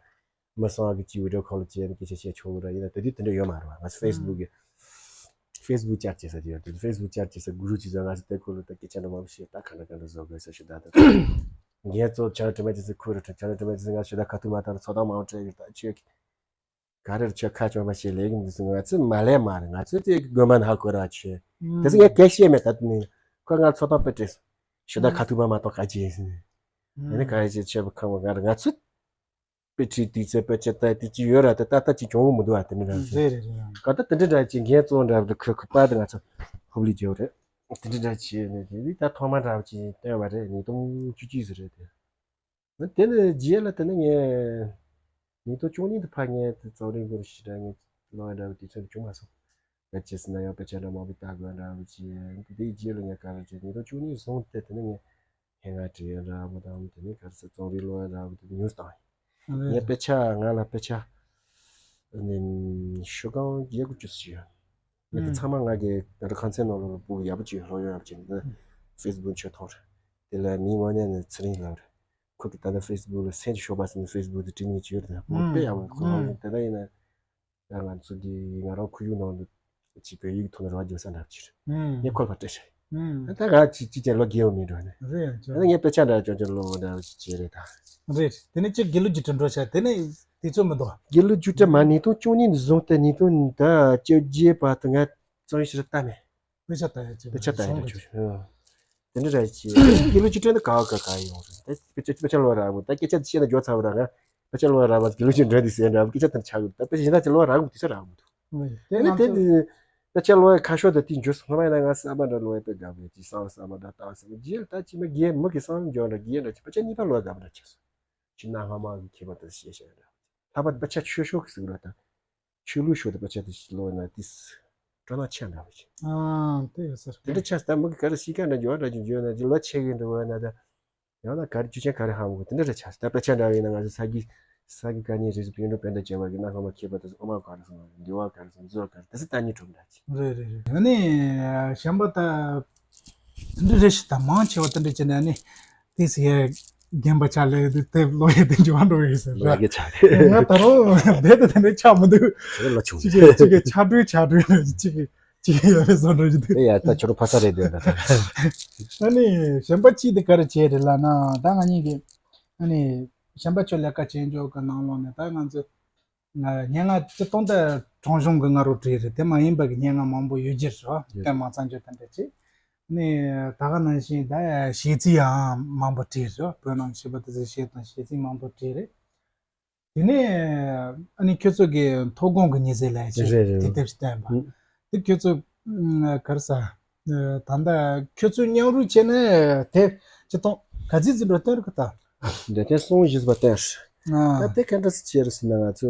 མི་སང་གི་ཅིག་བི་ཌི་ཡོ་ཁོལ་བྱས་ནས་སྐད་ཆ་བཤད་ཆོག་གི་རེད། ཡིན་ན་དེ་དུས་དེ་འདྲ་ཡོད་མ་རེད་བ། ང་ཚོ་ཧྥེ་སི་བུག་གི་ཧྥེ་སི་བུག་བསྐྱར་བྱེད་ས་དེ་ཡོད་དེ་ཧྥེ་སི་བུག་བསྐྱར་བྱེད་ས་གུ་རུ་ཅིག་ཟེར་ང་ཚོ་དེ་ཁོ་ལ་ད་སྐད་ཆ་འདྲ་མང་པོ་བཤད་ད་ག་འདྲ་ག་འདྲ་བཟོ་དགོས་ས་ཞུ་ད་ད། ངས་ཚོ་ཆ་ལ་དྲི་མ་ཅི་ཟིག་ཁུར་རེ་ཆ་ལ་དྲི་མ་ཅི་ཟིག་ང་ཤོད་ད་ཁ་ཐུག་མ་ཐར་ཚོ་དང་མང་བྲལ་ཡོད་ད་ཆོས་ག་རེར་ཆོས་ཁ་ཆོ་མ་ཤེས་ལས་ཀྱི་འདི་ང་ཚོ་མ་ལས་མ་རེད། ང་ཚོ་དེ་དགོན་པ་ན་ཧ་གོ་ར་ཆོས་དེ་ཚོ་ངས་གལ་བཤད་མེད་ད་དུ་ནི་ཁོ་ང་ཚོ་དང་དཔེ་བྲེས་སོང་ཤོད་ད་ཁ་ཐུག་མ་མ་གཏོགས་ག་ཅི་ཡིན་ཟིན་ཡིན་ནི་ག་ཡིན་ཅེས་ཆོས་པ་ཁ་བ་ང་ར་ང་ཚོ་དཔེ་ཁྲིད་དུས་ཚོད་དཔེ་ཆ་ལྟ་དུས་ཀྱི་ཡོད་ར་ད་ད་ལྟ་ཅིག་གྱོང་བོ་མི་འདུག་ཨ་དེ་འདྲ་འདྲ་ཅིག་རེད་རེད་རེད། ག་ད་དེ་འདྲ་འདྲ་ཅིག་འགན་གཙོ་འདྲ་བ་ཁུ་ཁུ་པ་དེ་ང་ཚོ་ཧུབ་ལི་རྒྱལ་བ་རེད། དེ་འདྲ་འདྲ་ཅིག་ནས་དེ་ད་ཐོག་མ་འདྲ་བ་ཅིག་བསྟན་བ་རེད། ཉིས་སྟོང་བཅུ་གཅིག་ཟེར་རེད་དེ། དེ་ནས་རྗེས་ལ་དེ་ནས་ངས་ཉིས་སྟོང་བཅུ་གཉིས་དུ་ཕ་ངས་དེ་རྩོམ་རིག་སྐོར་ཞིག་འདྲ་ངས་ཀློག་འདྲ་བ་དུས་ཚོད་བྱུང་མ་སོང་། ད་ཅི་ཟེར་ན་ཡང་དཔེ་ཆ་འདྲ་མང་པོ་ལྟ་དགོས་འདྲ་བ་ཅིག་དེ་དེའི་རྗེས་ལ་ངས་ག་རེ་བྱས་ཉིས་སྟོང་བཅུ་གཉིས་བཟུང་སྟེ་དེ་ནས་ངས། སྙན་ངག་བྲིས་ཡ་འདྲ་པོ་དང་དེ་ནས་ག་རེ་ཟེར་རྩོམ་རིག་ཀློག་ཡ་འདྲ་པོ་དེ་ཉུང་སུ་བཏང་ཡིན། ངས་དཔེ་ཆ་ང་ལ་དཔེ་ཆ་ནི་ཤོག་གྲངས་བརྒྱད་དགུ་བཅུ་ཙམ་ཡོད། ངས་དེ་ཚང་མ་ང་གི་ང་ཚོ་ཁང་ཚན་ནང་ལོགས་ལ་སྤུ་གུ་ཡག་པོ་ཅིག་ཡོད་སློབ་ཡོན་ཡག་པོ་ཅིག་འདི་ཧྥེ་སི་བུག་མཆོད་ཐོག་རེད། དེ་ལ་མིའི་དངོས་གནས་ནི་ཚེ་རིང་ལགས་རེད། ཁོ་གི་ད་ལྟ་ཧྥེ་སི་བུག་ལ་སེམས་ཀྱི་ཤོག་པ་ཟེར་ནས་ཧྥེ་སི་བུག་དེ་བྲིས་མཁན་ཅིག་ཡོད་རེད། སྤུ་གུ་དཔེ་ཡག་པོ་ཁོ་རང་ཡིན། དེ་ལ་ཡིན་ན། ད་ང་ཚོ་འདི་ང་རང་ཁོར་ཡུག་ནང་དུ་ཅིག་བོད་ཡིག་ཐོག་ནས་རོགས་བརྗོད་ས་འདྲ་ཅིག་རེད། ངས་ཁོ་ལ་སྤྲད་ཤག་ད་ང་ཅིག་ཅིག་ཅིག་ལོ་རྒས་པོ་མིན་འགྲོ་ནས། རེད་ཅོ། ད་ངས་དཔེ་ཆ་འདྲ་ཅོ་ཅོ་ལོ་འདྲ་ཅིག་བྱས་རེད་ད། རེད། དེ་ནས་ཅིག་དགེ་ལུགས་ཀྱི་དྲིན་འགྲོ་ཤག་དེ་ནས་དུས་ཚོད་མི་འདུག་དགེ་ལུགས་ཀྱི་དྲིན་མ་ཉིས་སྟོང་བཅུ་གཉིས་ནས་བཟུང་སྟེ་ཉིས་སྟོང་ད་བཅོ་བརྒྱད་བར་དུ་ང་རྩོམ་ཡིག་ཞིག་ལ་ལྟ་མེད། དཔེ་ཆ་ལྟ་ཡ་ཅིག་དཔེ་ཆ་ལྟ་ཡ་ཅིག་ཡོད། དེ་འདྲ་རེད་ཅེས་དགེ་ལུགས་ཀྱི་དྲིན་ནི་ག་བ་ག་ག་ཡོང་རེད། ད་དཔེ་ཆ་དཔེ་ཆ་ལོ་རག་པོ་ད་སྐད་ཆ་བཤད་ན་འཇོག་ཚར་བ་རག་ང་། དཔེ་ཆ་ལོ་རག་པ་དགེ་ལུགས་ཀྱི་དྲིན་དེ་ཟེར་འདྲ་སྐད་ཆ་དེ་ཆགས་ཡོད། ད་དཔེ་ཆ་ཡིན་ན་ཅི་ལོ་རག་པོ་དུས་ཚོད་རག་མི་འདུག་དེ་ནི་དེ་ནི་དཔེ་ཆ་ལོ་ཁ་ཤོ་དེ་དེ་འཇོག་སོང་ལ་ཡིན་ན་ང་བསམ་པ་འདྲ་ལོ་ཡ་དཔེ་དགའ་པོ་ཡ་ཅི་བསམ་བསམ་པ་འདྲ་ལྟ་བ་བསམ་རྗེས་ལ་ད་ཅི་མ་རྒན་མི་གི་བསམ་འཇོག་འདྲ་རྒན་འདྲ་ཅི་དཔེ་ཆ་གཉིས་པ་ལོ་ཡ་དགའ་པོ་འདྲ་ཆགས་སོང་། ཅི་ན་ཧ་མ་གི་ཁྱད་པར་དུ་ཤེས་བྱ་འདྲ། ལྷག་པར་དཔེ་ཆ་ཆོས་ཕྱོགས་ཀྱི་ཟིག་ལ་ད། ཆོས་ལུགས་ཕྱོགས་དུ་དཔེ་ཆ་དེ་ཞིག་ཀློག་ན་དེ་སྤྲོ་སྣང་ཆེ་འདྲ་བ་ཞིག་ཨ་དེ་ཡོད་ཟེར། དེ་འདྲ་ཆགས་ད་མི་གི་ག་རེ་སྲིད་ཀ་འདྲ་འཇོག་འདྲ་ཅིག་འཇོག་ན་དེ་ལོ་ཆེ་གི་འདྲ་བ་ན་ད། ཡང་ན་ག་རེ་ཆུ་ཆེན་ག་རེ་ཧ་མ་གོ་དེ་འདྲ་རེ་ཆགས་ད་དཔེ་ཆ་འདྲ་བ་ཡིན་ན་ང་ཚོ་ས་གི་ས་གི་དཀའ་ཉེན་རེ་ཟུང་བོད་འགྲོ་བོད་འདྲ་བྱས་པ་གི་ན་ཧ་མ་ཁྱད་པར་དུ་ཨོ་མ་ག་རེ་སོང་འདི་བ་ག་རེ་སོང་འཛུལ་བ་ག་རེ་དེ་སྲིད་ལྟ་ཉིན་གྲུབ་འདྲ་ཅིག་རེད་རེད་རེད། ཨ་ནི་གཞན་པ་ད་འདི་རེ་ཞིག་ད་མང་ཆེ་བ་དེ་འདྲ་བྱས་ནས་ཨ་ནི་དེ་སི་ཡ་རྒན་པ་ཆགས་ལས་དེ་དེབ་ཀློག་ཡས་དེ་འཇོག་འགྲོ་ཡོད་ཟེར་ལ་ར། གི་ཆགས་ང་ད་རུང་བསྡད་དེ་དེ་འདྲ་ཆགས་མི་འདུག་ཁྱེད་ལ་ཆུང་ཅིག་གི་ཅིག་གི་ཆགས་འགྲོས་ཆགས་འགྲོས་ཅིག་གི་ཅིག་གི་ཡོད་རེད་བཟོ་འགྲོ་རྒྱུ་འདུག་དེ་ཡ་ད་ཁྱོད་རང་ཕ་ས་རེད་འདོད་ད། ཨ་ནི་གཞན་པ་གཅིག་དེ་ག་རེ་བྱས་རེད་ལབ་ན་ད་ང་གཉིས་ཀྱི་ཨ་ནི་གཞན་པ་ཁྱོད་ལས་ཀ་བྱེད་འཇོག་གི་ནང་ལོགས་ནས་ད་ང་ཚོ་སྙན་ངག་སྤྱིར་བཏང་དེ་ཕྲེང་གཞུང་གི་ང་རོ་བྲིས་རེད། དེ་མ་ཡིན་པ་གི་སྙན་ངག་མང་པོ་ཡོད་རྒྱུ་རེད་བ། ཡོད། དེ་མ་ཚང་རྒྱུ་དེ་འདྲ་ཅིག་ནི་ད་ག་ནང་བཞིན་ད་གཞས་ཚིག་ཡང་མང་པོ་བྲིས་རེད་བ། བོད་ནང་གི་བྱིས་པ་དེ་ཚོའི་གཞས་དང་གཞས་ཚིག་མང་པོ་བྲིས་རེད། དེ་ནས་ཨ་ནི་ཁྱོད་ཚོ་གི་ཐོག་དགོང་གི་ཉི་ཟེར་ལབ་ཡ་ཅིག་རེད་རེད། དེ་དེབ་ཅིག་བསྟན་པ། ཨུ། དེ་ཁྱོད་ཚོ་ཨ་ག་རེ་ཟ། ད་ལྟ་ཁྱོད་ཚོ་མཉམ་རུབ་བྱས་ནས་དེབ་ཅིག་བཏང་ག་ཚིག་ཚིག་འགྲོ་བསྟན་རུ་ཁ་ད། འདི་དེ་སོང་བཞི་པ་བསྟན། ཨ། ད་དེ་ག་འདྲ་སེ་བྱས་རེད་ཟེར་ན་ང་ཚོ་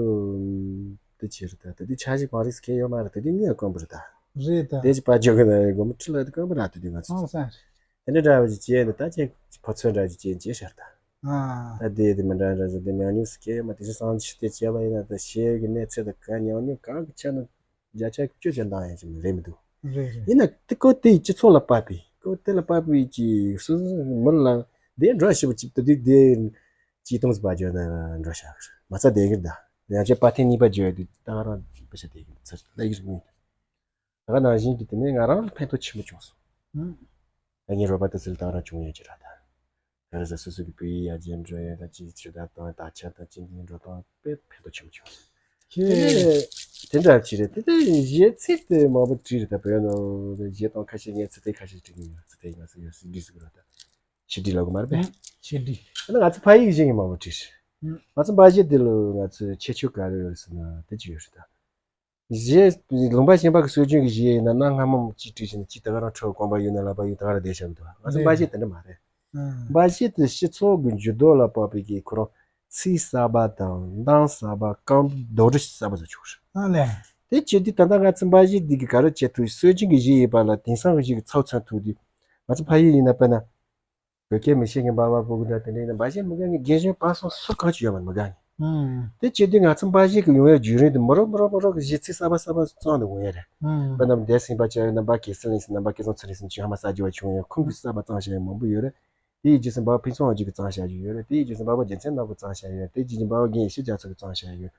དེ་བྱས་རེད་ད། དེ་དེ་འཆར་གཞི་གང་རེད་ཟེར་མཁན་ཡོད་མ་རེད། དེ་དེ་དངུལ་དཀོན་པོ་རེད་ད། རེད་ད། དེ་ཅིག་པར་འཇོག་གི་ན་དགོང་མོ་ཁྲི་ལ་དེ་དཀོན་པོ་རེད་ད། དེ་ང་ཚོ་ཨང་སང་རེད། དེ་འདྲ་འདྲ་བ་ཅིག་བྱས་ནས་ད་ཅིག་ཕོ་ཚོད་འདྲ་ཅིག་བྱས་བྱས་ཤར་ད། ཨ། ད་དེ་དེ་མི་འདྲ་འདྲ་ཟེར་དེ་ཉག་ཉོག་སེ་སྐྱེས་མ་དེ་ཚོ་སང་ཕྱི་དེ་བྱས་པ་ཡིན་ན་ད་གཞས་ཀྱི་གནས་ཚད་དང་ག་ཉག་ཉོག་གང་གི་ཆ་ན་བརྒྱ་ཆ་བཅུ་ཅན་འདང་ཡང་ཅིག་རེད་མི་འདུག་རེད་རེད། ཡིན་ན་དེ་ཀོ་དེ་སྤྱི་ཚོགས་ལ་དཔག་པའི་ཀོ་དེ་ལ་དཔག་པའི་ཀྱི་སོ་སོ་མི་ལ་དེ་འགྲོ་ཞིབ་པ་ཅིག་ཏུ་དེ་དེ་ཅིག་སྟོང་ཟད་པ་བརྗོད་ན་འགྲོ་ཤག་མ་རྩ་དེ་གིར་ད་ཡང་ཅིག་པ་ཐེངས་གཉིས་པ་བརྗོད་དུས་ད་ག་རང་པ་ཤ་དེ་གིར་ཚར་ལ་གིར་མིན། ད་ག་ནང་བཞིན་གྱི་དེ་ནས་ང་རང་ལ་ཕན་ཐོགས་ཆེན་པོ་བྱུང་སོང་། ཨང་། ད་ངའི་རོགས་པ་དེ་ཚོ་ལ་ད་ག་རང་བྱུང་ཡོད་ཀྱི་ར་ད། ག་རེ་ཟེར་སོ་སོ་གི་བོད་ཡིག་ཡར་རྒྱས་འགྲོ་ཡ་ད་ཅིག་ཆོས་དད་དང་དག་ཆ་དང་ཅིག་འགྲོ་སྟངས་དཔེ་ཕན་ཐོགས་ཆེན་པོ་བྱུང་། ཁྱེད། དེ་འདྲ་ཅིག་རེད། དེ་དེ་གཞས་ཚིག་དེ་མང་པོ་བྲིས་རེད་ད། བོད་ནང་གཞས་དང་ཁ་ཤས་ངས་ཚིག་དེ་ཁ་ཤས་བྲིས་ཀྱི་ཡོད། ཚིག་དེ་ང་ཚོ་ཡོད་སྲིད་བྲིས་ཟེར་གི་རེད་ད། ཆེད་བྲིས་ལབ་གི་མ་རེད་པས། ཆེད་བྲིས། ཨ་ནི་ང་ཚོ་ཕ་ཡིག་གཞས་ཀྱི་མང་པོ་བྲིས་རེད། ང་ཚོ་འབའ་གཞས་དེ་ལ་ང་ཚོ་ཁྱད་ཆོས་ག་རེ་ཡོད་ཟེར་ན་དེ་ཅིག་ཡོད་རེད་ད། གཞས། ལུང་པ་གཞན་པ་གི་སྲོལ་རྒྱུན་གྱི་གཞས་ཡིན་ན་གནའ་སྔ་མོ་གཅིག་བྲིས་ཤིང་གཅིག་ད་ག་རང་འཕྲོ་གོམ་པ་ཡོད་ན་ལབ་པ་ཡོད་ད་ག་རང་བསྡད་བཞག་མི་འདུག་ང་ཚོ་འབའ་གཞས་དེ་འདྲ་མ་རེད། འབའ་གཞས་དེ་སྤྱི་ཚོགས་ཀྱི་འགྱུར་ལྡོག་ལ་དཔག་པའི་གི་ཁོ་རང་ཚིག་གསར་པ་དང་གདངས་གསར་པ་རྐང་རྡོག་སྒྲ་གསར་པ་བཟོ་ཆོག་རེད། ཨ་ལས། དེ་བྱེད་དུས་ད་ལྟ་ང་ཚོ་འབའ་གཞས་འདི་གི་ག་རེ་བྱེད་ཐུབ། སྲོལ་རྒྱུན་གྱི་གཞས་ཡིན་པ་ལ་དེང་སང་གི་གཞས་ཀྱི་ཚབ་མཚོན་ཐུབ་དུས་ང་ཚོ་ཕ་ཡུལ་ཡིན་ན་དཔེར་ན། བོད་སྐད་མི་ཤེས་མཁན་སྦ་བ་སྤུ་གུ་འདྲ་དེ་འདྲའི་ནི་འབའ་གཞས་མི་དགའ་མཁན་རྒན་གཞོན་བར་གསུམ་སུ་གང་ཅི་ཡོད་མ་རེད། མི་དགའ་མཁན། ཨང་། དེ་བྱེད་དུས་ང་ཚོ་འབའ་གཞས་ཀྱི་ཡོང་ཡའི་བརྒྱུད་རིམ་དེ་མི་རོ་མི་རོ་མི་རོ་གི་གཞས་ཚིག་གསར་པ་གསར་པ་བརྩམས་ནས་འོང་ཡ་རེད། ཨང་། དཔེར་ན་འདས་ཟིན་པ་བྱས་ཡོད་ན་འབའ་གེ་སར་གླིང་ཟེར་ན་འབའ་སྐལ་བཟང་ཚེ་རིང་ཟེར་ན་ཅིག་ཧ་མ་ས་རྒྱུ་བ་བྱུང་ཡོད། ཁོང་གིས་གསར་པ་བརྩམས་བཞག་ཡ་མང་པོ་ཡོད་རེད། དེའི་རྗེས་སུ་འབའ་བ་ཕུན་ཚོགས་དབང་ཕྱུག་གིས་བརྩམས་བཞག་རྒྱུ་ཡོད་རེད། དེའི་རྗེས་སུ་འབའ་བ་རྒན་ཡེ་ཤེས་རྒྱ་མཚོ་གིས་བརྩམས་བཞག་ཡོད།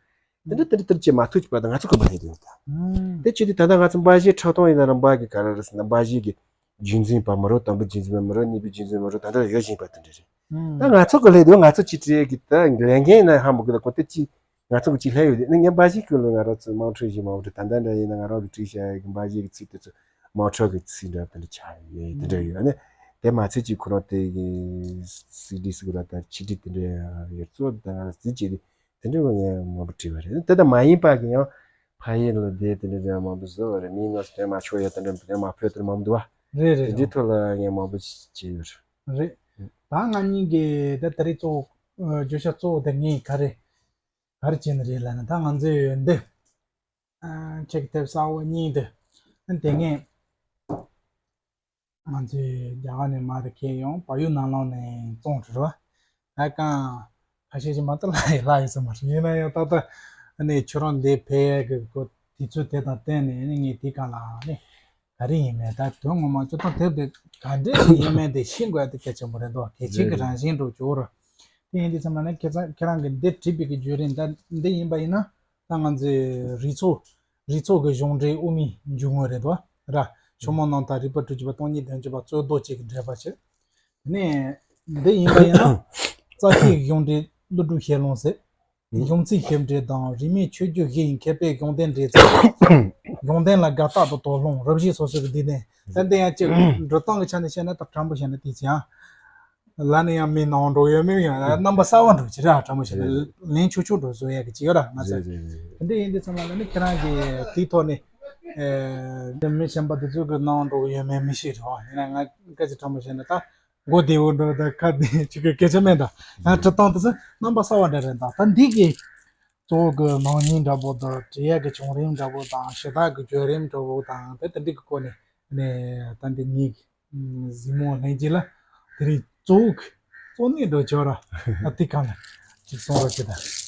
དེ་འདྲ་དེ་འདྲ་དེ་འདྲ་ཅིག་མ་ཐུག་ཅིག་པ་དང་ང་ཚོ་གོམ་པ་ལྷན་དུ་ཡོད་ད། ཨང་། དེ་བྱེད་དུས་ད་ལྟ་ང་ཚོ་འབའ་གཞས་འཁྲབ་སྟངས་ཡིན་ན་ར་འབའ་གི་ག་རེ་རེད་ཟེར་ན་འབའ་གཞས་ཀྱི་རྒྱུན་འཛིན་པ་མི་རོ་དང་པོ་རྒྱུན་འཛིན་པ་མི་རོ་གཉིས་པའི་རྒྱུན་འཛིན་མི་རོ་ད་ལྟ་ཡོད་བཞིན་པ་དེ་འདྲ་རེད། ད་ང་ཚོ་གི་ལས་དེ་ང་ཚོ་གཅིག་བྲིས་གི་ད་ལས་འགན་ན་ཧ་མ་གི་ད་གོ་དེ་གཅིག་ང་ཚོ་གི་གཅིག་ལྷད་ཡོད་དེ་ནི་ངས་འབའ་ཞིག་གི་ལོ་ང་རང་ཚོ་དམངས་ཁྲོད་བཞི་མང་པོ་ད་ལྟ་འདྲ་ཡིན་ན་ང་རང་གི་བྲིས་བྱ་ཡི་གི་འབའ་ཞིག་གི་ཚིག་དེ་ཚོ་དམངས་ཁྲོད་གི་ཚིག་འདྲ་དེ་འདྲ་ཆགས་ཡོད་དེ་འདྲ་ཡོད་ནི་དེ་མ་ཚད་ཀྱི་ཁོ་རང་དེ་གི་སི་ཌི་སི་གི་ར་ད་ཆི་ཌི་དེ་འདྲ་ཡོད་ཚོ་ད་ང་རང་ཚོ་ཅི་དེ་དེ་འདྲ་ངས་མང་པོ་བྲིས་པ་རེད། དེ་ད་མ་ཡིན་པ་གི་ཡང་ཕ་ཡུལ་ལ་བསྡད་དེ་འདྲ་མང་པོ་བཟོ་བ་རེད། མིའི་ངོས་སུ་དོན་མ་ཆོག་ཡ་དེ་འདྲ་དོན་མ་ཕོད་དེ་མང་པོ་འདུག་བ། རེད་རེད། དེ་འདྲའི་ཐོག་ལ་ངས་མང་པོ་བྱས་ཡོད་རེད། རེད། ད་ང་གཉིས་ཀྱི་ད་དེ་རིང་གཙོ་བོ་བརྗོད་བྱ་གཙོ་བོ་དེ་ངས་ག་རེ་ག་རེ་བྱས་ནས་རེད་ལབ་ན་ད་ང་ཚོས་འདི་ཆེད་དེབ་གསར་བ་གཉིས་འདི་དེ་ངས་ང་ཚོས་རྒྱ་གར་ནས་མར་ཁྱེར་ཡོང་བལ་ཡུལ་ནང་ལོགས་ནས་བཙོང་རེད་བ། ད་གང་ཁ་ཤས་ཅིག་མ་གཏོགས་ལ་ཡི་ལ་ཡི་ས་མ་རེད། ཡིན་ན་ཡང་ཏག་ཏག་ཨ་ནི་ཁྱོད་རང་འདི་ཕེབས་ཡས་ཀྱི་སྐོར་དུས་ཚོད་དེ་དང་བསྟུན་ནས་ཨ་ནི་ངས་དེའི་སྒང་ལ་ཨ་ནི་ག་རེ་ཡིན་མིན་ད་དོན་ངོ་མ་སྤྱིར་བཏང་དེབ་དེ་ག་འདྲས་ཤིག་ཡིན་མིན་དེ་ཤེས་དགོས་ཡ་དེ་གལ་ཆེན་པོ་རེད་འདུག་གལ་ཆེན་གྱི་རང་བཞིན་འགྲོ་ཆོག་ར། དེ་ཡིན་དུས་ཙམ་པ་ནི་ཁྱེད་ཚང་ཁྱེད་རང་གི་འདི་བྲིས་པའི་གི་བརྒྱུད་རིམ་ད་འདི་ཡིན་པ་ཡིན་ན། ད་ང་ཚོའི་རུས་ཚོགས་རུས་ཚོགས་ཀྱི་གཞུང་འབྲེལ་དབུ་མའི་འཇུག་ངོགས་རེད་དོ། ར། ཆུ་མོ་ནང་ཐག་རིག་པ་དྲུག་ཅུ་པ་སྟོང་ཉིད་བདུན་ཅུ་པ་རྩོད་ཟློག་བཅས་ཀྱི་འགྲེལ་པ་བྱས། ནས་འདི་ཡིན་པ་ཡིན་ན། རྩ་ཤེའི་གཞུང་འབྲེལ་ཀླུ་སྒྲུབ་ཞལ་ལུང་ཟེར། གཞུང་ཚིག་ཞིབ་འགྲེལ་དང་རིས་མེད་ཆོས་བརྒྱུད་བཞི་ཡི་མཁས་པའི་གཞུང་དོན་འགྲེལ་ཚུལ། གཞུང་དོན་ལ་དགའ་རྟགས་དང་དོགས་སློང་རབ་བྱེད་སོ་སོ་གི་འདི་ནས་ད་འདི་ཡང་ཅིག་འགྲོ་སྟངས་ཀྱི་ཆ་ནས་བཤད་ན་ད་དྲང་པོ་བཤད་ན་དེ་ཚེ་ཡང་། ལ་ནི་ཡང་མི་ནང་འགྲོ་ཡོད་མེད་ཡང་རྣམ་པ་གསར་བ་འགྲོ་ཅི་ར་དྲང་མོ་བྱས་ན་ལན་ཆུང་ཆུང་འགྲོ་བཟོ་ཡ་གི་ཅིག་ཡོད་ར་ང་ཚོ། དེ་འདྲ་ཡིན་དུས་ཚང་མ་ལ་ནི་ཁྱེད་རང་གི་དེའི་ཐོག་ནས་ཨེ་མི་གཞན་པ་དེ་ཚོ་གི་ནང་འགྲོ་ཡོད་མེད་མི་ཤེས་ར་ཡིན་ན་ང་སྐད་ཆ་དྲང་མོ་བྱས་ན་ད་མགོ་བདེ་བོ་འགྲོ་ད་ཁ་བདེ་ཅིག་གི་སྐད་ཆ་མེད་ད་ང་འབྲི་སྟངས་དེ་ཚོ་རྣམ་པ་གསར་བ་འདྲ་རེད་ད་ད་འདི་གི་གཙོ་བོ་གི་ནང་ཉིན་འདྲ་པོ་དང་བྲིས་ཡ་གི་བྱུང་རིམ་འདྲ་པོ་དང་ཞུ་དག་གི་བརྒྱུད་རིམ་འདྲ་པོ་དང་དེ་དེ་འདྲ་གི་སྐོར་ནས་ནས་ད་འདི་གཉིས་ཀྱི། གཟིགས་མོ་ལྷན་རྒྱས་ལ་དེ་རིང་གཙོ་བོ་གི་གཙོ་གནད་འགྲོ་ཆོག་ར་ཨ་ཏི་གང་ལ་ཅིག་གསུང་རོགས་བྱེད་དང་།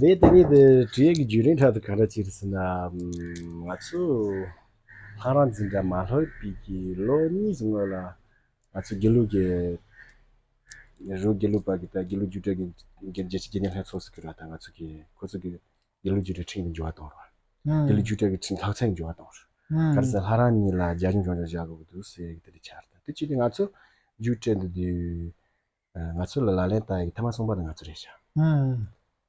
དེ་དེ་ནི་དེ་བྲིས་ཡས་ཀྱི་བརྒྱུད་རིམ་ཁྲོད་དུ་ག་འདྲ་ཅིག་རེད་ཟེར་ན། ང་ཚོ་ལྷ་རམས་འཛིན་གྲྭ་མ་ལྷོད་པའི་གི་ལོ་གཉིས་སྔོན་ལ་ང་ཚོ་དགེ་ལུགས་ཀྱི་རི་བོ་དགེ་ལུགས་པ་གི་ད་དགེ་ལུགས་རྒྱུགས་སྤྲོད་ཀྱི་རྒྱལ་སྤྱི་དགེ་བསྙེན་ལྷན་ཚོགས་སུ་གི་ར་ད་ང་ཚོ་གི་ཁོ་ཚོ་གི་དགེ་ལུགས་རྒྱུགས་སྤྲོད་ཁྲིམས་ཀྱི་འགྱུར་བ་གཏོང་རོགས། དགེ་ལུགས་རྒྱུགས་སྤྲོད་ཀྱི་ཁྲིམས་ལྷག་ཚན་འགྱུར་བ་གཏོང་རོགས། ག་རེ་ཟེར་ལྷ་རམས་གཉིས་ལ་རྒྱ་གཞུང་སྐྱོང་སྦྱོང་བྱ་དགོས་འདུག་ཟེར་གི་དེ་འདྲ་ཆགས་རེད། དེ་བྱས་ཏེ་ང་ཚོ་རྒྱུགས་སྤྲོད་འདི་དུས་ང་ཚོ་ལ་ལག་ལེན་བསྟར་ཡག་ཐེངས་མ་གསུམ་པ་དེ་ང་ཚོ་རེད་ཤག་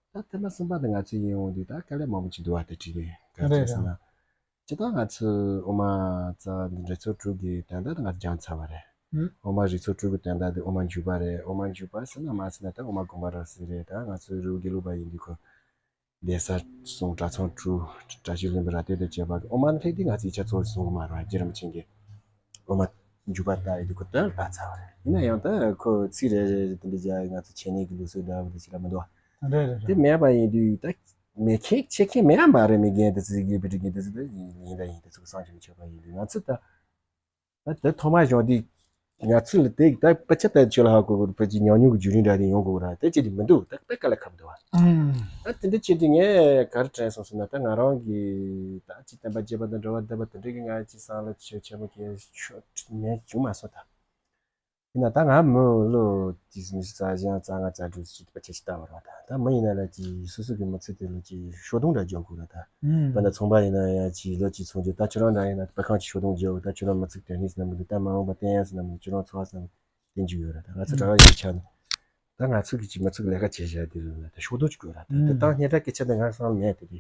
ད་ཐེངས་མ་གསུམ་པ་དེ་ང་ཚོ་ཡིན་འོང་དུས་ད་དཀའ་ལས་མང་པོ་ཅིག་འདུག་བ་དེ་བྲིས་ཏེ་ག་རེ་ཟེར་ན། སྤྱིར་བཏང་ང་ཚོ་འོ་མ་རྩ་འདི་འདྲ་ཚོ་དྲུག་གི་དོན་དག་དེ་ང་ཚོ་སྦྱངས་ཚར་བ་རེད། འོ་མ་རིགས་ཚོ་དྲུག་གི་དོན་དག་དེ་འོ་མ་འཇུག་པ་རེད། འོ་མ་འཇུག་པ་ཟེར་ན་མ་ཟེར་ན་ད་འོ་མ་སྒོམ་པ་ར་ཟེར་རེད། ད་ང་ཚོའི་རི་བོ་དགེ་ལུགས་པ་ཡིན་དུས་ཁོ་གདན་ས་གསུམ་གྲྭ་ཚང་དྲུག་བཀྲ་ཤིས་ལྷུན་པོའི་ར་སྟོད་དང་བཅས་པ་གི་འོ་མ་ནི་ལྷག་དེ་ང་ཚོས་ཆ་ཚང་གསུང་གི་མ་རེད། རྗེ་རིན་པོ་ཆེ་གིས་འོ་མ་འཇུག་པ་ལྟ་ཡི་དུས་ཁོ་དོན་ལ་ཚར་བ་རེད། ཡིན་ན་ཡང་ད་ཁོ་ཚིག་རེ་རེ་རེ་དེ་འདྲ་བྱས་ང་ཚོ་བྱས་ནས་གི་ལུགས་སྲོལ་འདྲ་བོ་དེ་ཞིག་ལ་མི་འདུག་བ། རེད་རེད་དེ་རེད། མེད་པ་ཡིན་དུས་ད་མེད་མཁན་བྱེད་མཁན་མེད་ཡ་མ་རེད། མི་རྒན་དེ་ཚོ་གི་བི་ཏྲི་རྒན་དེ་ཚོ་ད་ཡིན་ད་ཡིན་དེ་ཚོ་གི་བསམ་གྱིས་མི་ཁྱབ་པ་ཡིན་དུས་ང་ཚོ་ད། ད་དེ་ཐོག་མར་བཞག་དུས་ང་ཚོ་ལ་དེ་ད་དཔེ་ཆ་ལྟ་ཆོས་ལ་ཧ་གོ་དགོས་རེད། ཕལ་ཆེར་ཉམས་མྱོང་གི་བརྒྱུད་རིམ་འདྲ་དེ་ཡོང་དགོས་རེད། དེ་བྱེད་དུས་མི་འདུག་ད་དཔེ་དཀའ་ལས་ཁག་པོ་འདུག་བ། ད་དེ་འདྲ་བྱེད་དུས་ངས་ག་རེ་དྲན་སོང་ཟེར་ན་ད་ང་རང་གི་ད་ཅི་བསྟན་པ་རྒྱས་པ་དང་འགྲོ་བ་བདེ་བ་དེ་འདྲ་གི་ང་ཅི་བསམ་བློ་ཆེ་ཆེན་པོ་གལ་ཆོ་ངས་བྱུང་མ་སོང་ད། ཡིན་ན་ད་ང་མི་ལོ་དེ་ཉི་ཤུ་རྩ་གཞན་རྩ་ལྔ་རྩ་དྲུག་ཅིག་དཔེ་ཆ་ཞིག་ལྟ་བ་རེད་བ། ད་ད་མི་ཡིན་ན་ལ་ཅིག་སོ་སོ་གི་མི་ཚེ་དེ་ལ་ཅིག་ཤོག་དུང་འདྲ་རྒྱག་དགོས་རེད་ད། དཔེར་ན་ཚོང་པ་ཡིན་ན་ཡང་ཅིག་ལོ་གཅིག་ཚོང་རྒྱུ་ད་ཁྱོད་རང་འདྲ་ཡིན་ན་དཔེ་ཁང་ཅིག་ཤོག་དུང་རྒྱག་ད་ཁྱོད་རང་མི་ཚེ་དོན་གཉེར་ཟེར་ན་མི་འདུག་ད་མ་འོངས་པ་བསྟན་ཡ་ཟེར་ན་མི་འདུག་ཁྱོད་རང་འཚོ་བ་ཟེར་ན་བསྟན་རྒྱུ་ཡོད་རེད། ད་ང་ཚོ་གྲྭ་བ་ཡིན་ཆ་ནས་ད་ང་ཚོ་གི་ཅིག་མི་ཚེ་གི་ལས་ཀ་བྱེད་བྱ་དེ་ལ་ད་ཤོག་དུང་ཅིག་དགོས་རེད། ད་དེ་དང་སྙན་གྲགས་སྐད་ཆ་དེ་ང་བསམ་མེད་དེ་དེ།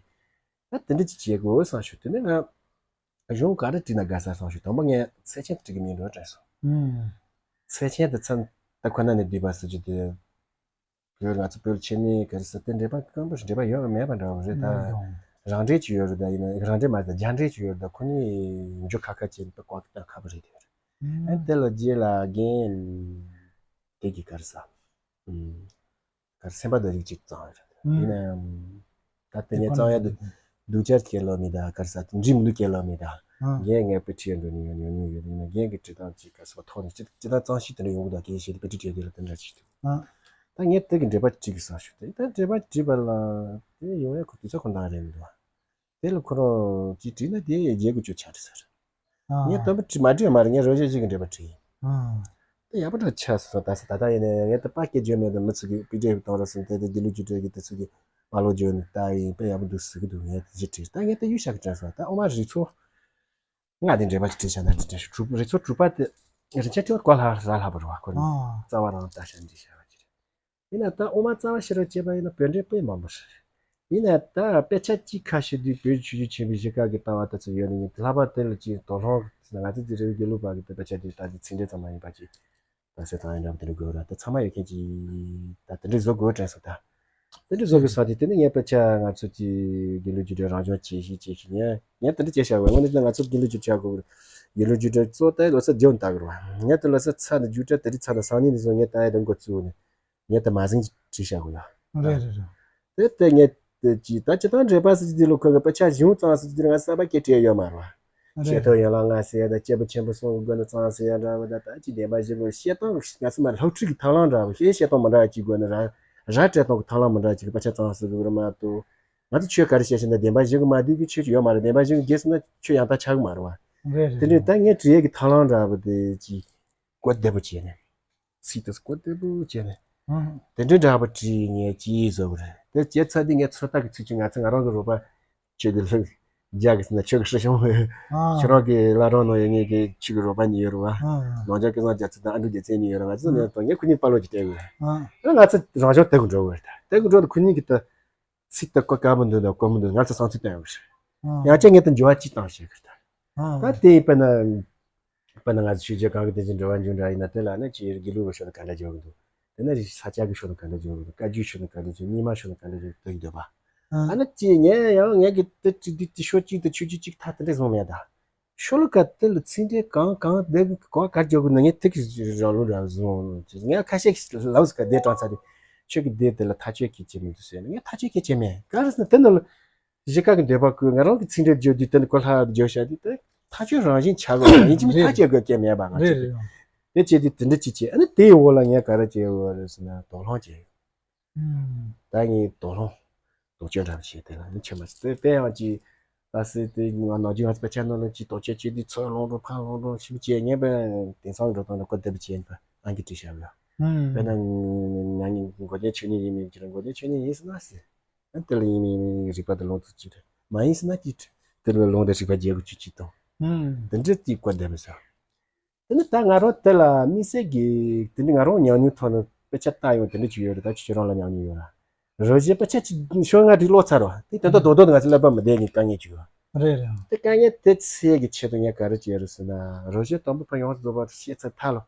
ད་དེ་འདྲ་ཅིག་བྱེད་དགོས་བསམ་ཞུ་དེ་ནས་ང་གཞུང་ག་རེ་བྲིས་ན་དགའ་ས་བསམ་ཞུ་དང་པོ་ངས་ཚེག་ཆེན་དེ་བྲིས་གི་མིན་འགྲོ་དྲན་སོང་། ཚེག་ཆེན་དེ་ཚན་ད་ཁོ་ན་ནས་བསྡུས་པ་ཟེར་རྒྱུ་དེ་བོད་ང་ཚོ་བོད་ཆེ་ནས་ག་རེ་ཟེར་དེ་འགྲེལ་པ་སྐམ་པོ་ཞིག་འགྲེལ་པ་ཡོད་མེད་པ་འདྲ་བོ་རེད་ད། རང་འགྲེལ་ཅིག་ཡོད་རེད་ད། ཡིན་ན་རང་འགྲེལ་མ་རེད་ད་རྒྱ་འགྲེལ་ཅིག་ཡོད་རེད་ད། ཁོ་གཉིས་འཇུ་ཁ་ཁ་བྱས་ནས་དཔེ་ཀོ་ཏི་ཏ་ཁ་པོ་རེད་དེ་རེད། ཨ་དེ་ལ་རྗེས་ལ་རྒན་དེ་གི་ག་རེ་ཟེར། གར་སེམས་པ་དང་རིགས་གཅིག་གཙང་བ་རེད། ཡིན་ན་ཡང་ད་དེ་ངས་གཙང་ཡ་དུ་སྡུག་ཅག་སྐྱེ་ལོ་མི་དང་གར་ས་འགྲིམ་འདུག་སྐྱེ་ལོ་མི་དང་རྒན་ངས་དཔེ་ཁྲིད་འགྲོ་ནི་ཡོད་ཉོ་ཉོ་ཡོད། ཡིན་ན་རྒན་གྱི་ཁྲིད་སྟངས་ཅིག་གར་སོ་ཐོག་ནས་ཅི་ཅི་ད་གཙང་ཤི་དེ་འདྲ་ཡོང་གི་འདུག་གལ་ཤེས་དེ་དཔེ་ཁྲིད་བྱས་དེ་ལ་དེ་འདྲ་ཅིག་འདུག་ད་ངས་དེ་གི་འགྲེལ་པ་བྲིས་གི་བསམ་ཞུ་དེ་ད་འགྲེལ་པ་བྲིས་པ་ལ་དེ་ཡོང་ཡ་ཁོ་དུས་ཚོད་ཁོ་འདང་རེད་མི་འདུག་དེ་ལ་ཁོ་རང་ཅིག་བྲིས་ན་དེ་ཡི་རྗེས་དགུ་བཅུ་ཆ་རེད་ཟེར། ངས་དོན་པ་བྲིས་མ་བྲིས་མ་རེད། ངས་རོ་ཞེ་ཞིག་གི་འགྲེལ་པ་བྲིས་ཡིན། དེ་ཡག་པོ་འདྲ་ཆགས་སོང་ད་ཟེར། ད་ལྟ་ཡིན་ན་ངས་ད་པ་སྐད་བརྗོད་མེད་དང་མི་ཚོ་གི་པི་ཌི་ཨེཕ་གཏོང་རོགས་ཟེར་དེ་དེ་དགེ་ལུགས་རྒྱུགས་སྤྲོད་ཀྱི་དེ་ཚོ་གི་པ་ལོ་བརྗོད་ནས་ལྟ་ཡིན་དཔེ་ཡག་པོ་འདུག་ཟེར་གི་འདུག་ངས་དེ་ཅིག་བྲིས་ད་ངས་དེ་གཡུག་བཞག་གི་དྲན་སོང་། ད་ཨོ་མ་རི་ཚོ་ང་དེ་འགྲེལ་པ་ཅིག་བྲིས་བཞག་ན་དེ་དྲན་སོང་། རི་ཚོ་དྲུག་པ་དེ་ རིན་ཆེན་སྤྲེའུ་བ་ལྷག་ར་ལྷག་པ་རེད་བ། ཁོ་ནི་ཨ། རྩ་བ་རང་ལྟ་ཤ་འདི་བྱ་བ་ཅི་རེད། ཡིན་ན་ད་དབུ་མ་རྩ་བ་ཤེས་རོགས་བྱས་པ་ཡིན་ན་བོད་འགྲེལ་དཔེ་མང་པོ་རེད། ཡིན་ན་ད་དཔེ་ཆ་གཅིག་ཁ་ཤས་དུས་བོད་ཆོས་བརྒྱུད་ཆེན་པོའི་བཞི་ཀ་གི་ལྟ་བ་དེ་ཚོ་ཡོད་ནི་ཡིན། ལྷག་པར་དེ་ལ་ཅིག་དོགས་སློང་ང་ཚོ་ཅིག་རེ་བའི་དགེ་ལུགས་པ་གི་དེ་དཔེ་ཆ་དེ་ད་ཅིག་ཚིག་འགྲེལ་ཙམ་མ་ཡིན་པ་ཅིག་ད་སེ་ཐང་ཡིན་འདྲ་བ་དེ་འདྲ་དགོས་ར། ད་ཚང་མ་ཡོད་མཁན་ཅིག་ད་དེ་འདྲ་བཟོ་དགོས་དྲན་སོང་། ད་དེ་འདྲ་བཟོ་དགོས་སོང་དེ་དེ་ནི་ངས་དཔེ་ཆ་ང་ཚོ་ཅིག་དགེ་ལུགས་རྒྱུད་སྒྲ་རང་སྦྱོང་བྱེད་ཤིག་བྱེད་ཤིག་ངས་ངས་དེ་འདྲ་བྱས་བཞག་གོ། དངོས་གནས་ང་ཚོ་དགེ་ལུགས་རྒྱུད་བྱ་དགོས། དགེ་ལུགས་རྒྱུད་སྒྲ་གཙོ་ད་ལོ་ས་རྒྱུན་ལྟ་གི་རེད་བ། ངས་དེ་ལོ་ས་ཚ་ནི་རྒྱུད་སྒྲ་དེ་རིགས་ཚ་ནི་སང་ཉིན་ནས་བཟུང་ངས་ད་ཡ་དེ་འགོ་བཙུགས་ནས། ངས་ད་མ་ཟིན་བྲིས་བཞག་གོ་ཡ། རེད་རེད་རེད། དེ་ལྟ་ངས་དེ་ཅི་ད་ཅི་ད་འགྲེལ་པ་ཟེར་གྱི་དེ་ལོ་ཁོ་གི་དཔེ་ཆ་གཞུང་གཙང་ཟེར་གྱི་དེ་ང་གསར་པ་སྐད་བྲིས་ཡོད་མ་རེད་བ། རེད་ཤེས་རྟོགས་ཡན་ལག་ལྔ་ཟེར་ཡ་ད་སྐྱེས་བུ་ཆེན་པོ་གསུམ་གྱི་སྒོ་ནས་གཙང་ཟེར་ཡ་འདྲ་བ་ད་ད་ཅི་བདེན་པ་བཞི་གོ་བཤད་སྟངས་ང་ཚོ་མ་ལྷག་འཁྲིད་ཀྱི་ཐབས་ལམ་འདྲ་བ་ཤེས་བཤད་སྟངས་མི་འདྲ་བ་ཅིག་དགོས་ན་ར་ར་སྤྲད་སྟངས་ཀྱི་ཐབས་ལམ་མི་འདྲ་ཅིག་གི་དཔེ་ཆ་གཙང་ཟེར་གི་རེད་མ་གཏོགས། ང་ཚོ་ཆོས་ག་རེ་བཤད་བཤད་ན་བདེན་པ་བཞི་གི་མ་འདུས་ཀྱི་ཆོས་ཅིག་ཡོད་མ་རེད། བདེན་པ་བཞི་གི་རྒྱས་སོང་ན་ཆོས་ཡང་དག་ཆགས་གི་མ་རེད་བ། རེད་རེད་དེ་འདྲའི་རེད། ད་ངས་བྲིས་ཡས་ཀྱི་ཐབས་ལམ་འདྲ་བ་དེ་ཅིག་གོ་བདེ་པོ་བྱས་ནས། ཚིག་དེ་ཚོ་གོ་བདེ་པོ་བྱས་ནས། ཨང་། དེ་འདྲའི་འདྲ་པོ་བྲིས་ངས་ཅི་བཟོ་གི་རེད། དེ་བྱས་ཚར་དུས་ངས་ཚོད་ལྟ་གི་ཚིག་ཅིག་ང་ཚོ་ང་རང་གི་རོགས་པ་ཁྱོད་ཀྱི་ལྷུག་རྒྱ་གི་ཟེར་ན་ཁྱོད་ཀྱི་སྲིད་སྐྱོང་ཨང་། ཁྱོད་རང་གི་བླ་བྲང་ནང་ཡོད་ངེད་ཀྱི་ཁྱོད་ཀྱི་རོགས་པ་གཉིས་ཡོད་རེད་བ། ཨང་། ནང་ཆོས་སྐལ་བཟང་རྒྱ་མཚོ་དང་ཨ་འབྲུག་རྒྱལ་མཚན་གཉིས་ཡོད་རེད། ང་ཚོ་ནས་དང་ངས་ཁོ་གཉིས་དཔའ་ལོ་ཅིག་སྤྲད་དགོས། ཨང་། ང་ཚོ་རང་སྐྱོང་དེ་གི་འགྲོ་དགོས་རེད། ད་དེ་གི་འགྲོ་དུས་ཁོ་གཉིས་ཀྱི་ད། ཚིག་ད་ཀོ་དཀར་པོ་འདུག་ད་དཀོན་པོ་འདུག་ང་ཚོ་བསམ་ཚུལ་བཏོན་ཡོད་རེད། ཨང་། ཡང་ཅག་ངས་ད་འགྱུར་བ་ཅིག་བཏང་ཤེས་གི་ད། ཨང་། ད་དེ་དཔེར་ན། དཔེར་ན་ང་ཚོ་ཆོས་བརྒྱུད་གང་གི་དེ་བཞིན་འགྲོ་བ་འབྱུང་འདྲ་ཡིན་ན་དེ་ལ་ནི་ཅིག་དགེ་ལུགས་པའི་ཕྱོགས་ནས་ག་འདྲ་འཇོག་གི་འདུག་དེ་ན་ཅིག་ས་སྐྱ་གི་ཕྱོགས་ནས་ག་འདྲ་འཇོག་གི་འདུག་བཀའ་བརྒྱུད་ཕྱོགས་ནས་ག་འདྲ་འཇོག་དེ་འདོད་པ། ཨང་། ཨ་ནི་ཅིག་ངས་ཡང་ངས་གི་དེ་ཅིག་དེ་དེ་ཕྱོགས་གཅིག་དེ་ཆོས་བརྒྱུད་གཅིག་ཐ་དེ་འདྲ་བཟུང་མེད་ད། ཤོ་ལོ་ཀ་དེ་ལ་ཚིག་འགྲེལ་གང་གང་དེ་གི་གོ་གར་འཇོག་གི་ནི་ངས་ཐིག་རང་ལུགས་རང་བཟུང་། ངས་ཁ་ཤས་ལབ་ཟིག་ག་དེ་དྲངས་ཚར་དུས་ཁྱོད་ཀྱི་དེ་དེ་ལ་ཐག་གཅོད་གལ་ཆེ་མི་འདུག་ཟེར་ནས། ངས་ཐག་གཅོད་གལ་ཆེ་མེད། ག་རེ་ཟེར་ན་དེ་ནི་གཞི་ཀ་གི་འདོད་པ་ཀུན་ང་རང་གི་ཚིག་འགྲེལ་བརྗོད་དུས་དེ་ནི་གོ་ལྷ་བརྗོད་བྱ་དུས་དེ་ཐག་གཅོད་རང་བཞིན་ཆགས་དགོས་ཡིན་གཅིག་མིན་ཐག་གཅོད་དགོས་གལ་མེད་པ་ང་ཚོས། རེད་རེད། དེ་བྱས་དུས་དེ་འདྲ་ཅིག་བྱས། ཨ་ནི་དེའི་འོག་ལ་ངས་ག་རེ་བྱས་ཡོད་རེད་ཟེར་ན་དོགས་སློང་བྱས་ཡོད། ད་ངས་དོགས་སློང་དོགས་གཅོད་འདྲ་བྱས་དེ་ལ་ནི་ཆོས་མ་ཟད་དེ་དེ་ཡང་ཅིག་ད་སྲིད་དེ་ང་ནམ་རྒྱུན་ང་ཚོ་པ་ཆ་ནང་ལ་ཅིག་དོགས་གཅོད་བྱས་དུས་ཚུར་ལོང་འགྲོ་ཕར་ལོང་འགྲོ་ཞིབ་བྱས་ངས་པ་དེང་སང་འགྲོ་སྟངས་ལ་གོ་བདེ་པོ་བྱས་ཡིན་པ་ཨང་ཀི་བྲིས་བཞག་ཡོད། དཔེར་ན་ང་ངས་མགོ་རྒྱན་ཆོས་ཉིད་ཡིན་མིན་གྱི་རེད། མགོ་རྒྱན་ཆོས་ཉིད་ཡིན་ཟེར་ན་ཟེར། ཨ་དེ་ལ་ཡིན་མིན་ཡིན་མིན་རིག་པ་དེ་ལོང་ཐུབ་ཀྱི་རེད། མ་ཡིན་ཟེར་ན་ཅིག་དེ་ལ་ལོང་དེ་རིག་པ་རྒྱས་དགོས་ཀྱི་ཅིག་དང་། དེ་འདྲ་ཅིག་གོ་བདེ་པོ་ཟེར། དེ་ནི་ད་ང་རང་དེ་ལ་དམིགས་བསལ་གྱི་དེ་འདྲ་ང་རང་ཉམས་མྱོང་ཐོག་ནས་དཔེ་ཆ་ལྟ་ཡོང་དེ་འདྲ་ཅིག་ཡོད་རེད། ད་ཁྱོད་རང་ལ་ཉམས་མྱོང་ཡོད་ར། རོ་བཞི་དཔེ་ཆ་ཅིག་ཤོག་ལྔ་དྲུག་ཀློག་ཚར་བ་དེ་ད་ལྟ་རྡོག་རྡོག་ང་ཚོ་ཀླད་པ་མི་བདེ་ནས་དཀའ་ངལ་ཅིག་ཡོད། རེད་རེད། དེ་དཀའ་ངལ་དེ་ཚེ་གི་ཆེད་དུ་ངས་ག་རེ་བྱས་རེད་ཟེར་ན་རོ་བཞི་དང་པོ་ཕ་ཡོངས་སུ་རྫོགས་པ་ཤེས་ཚར་ཐལ་ལོ།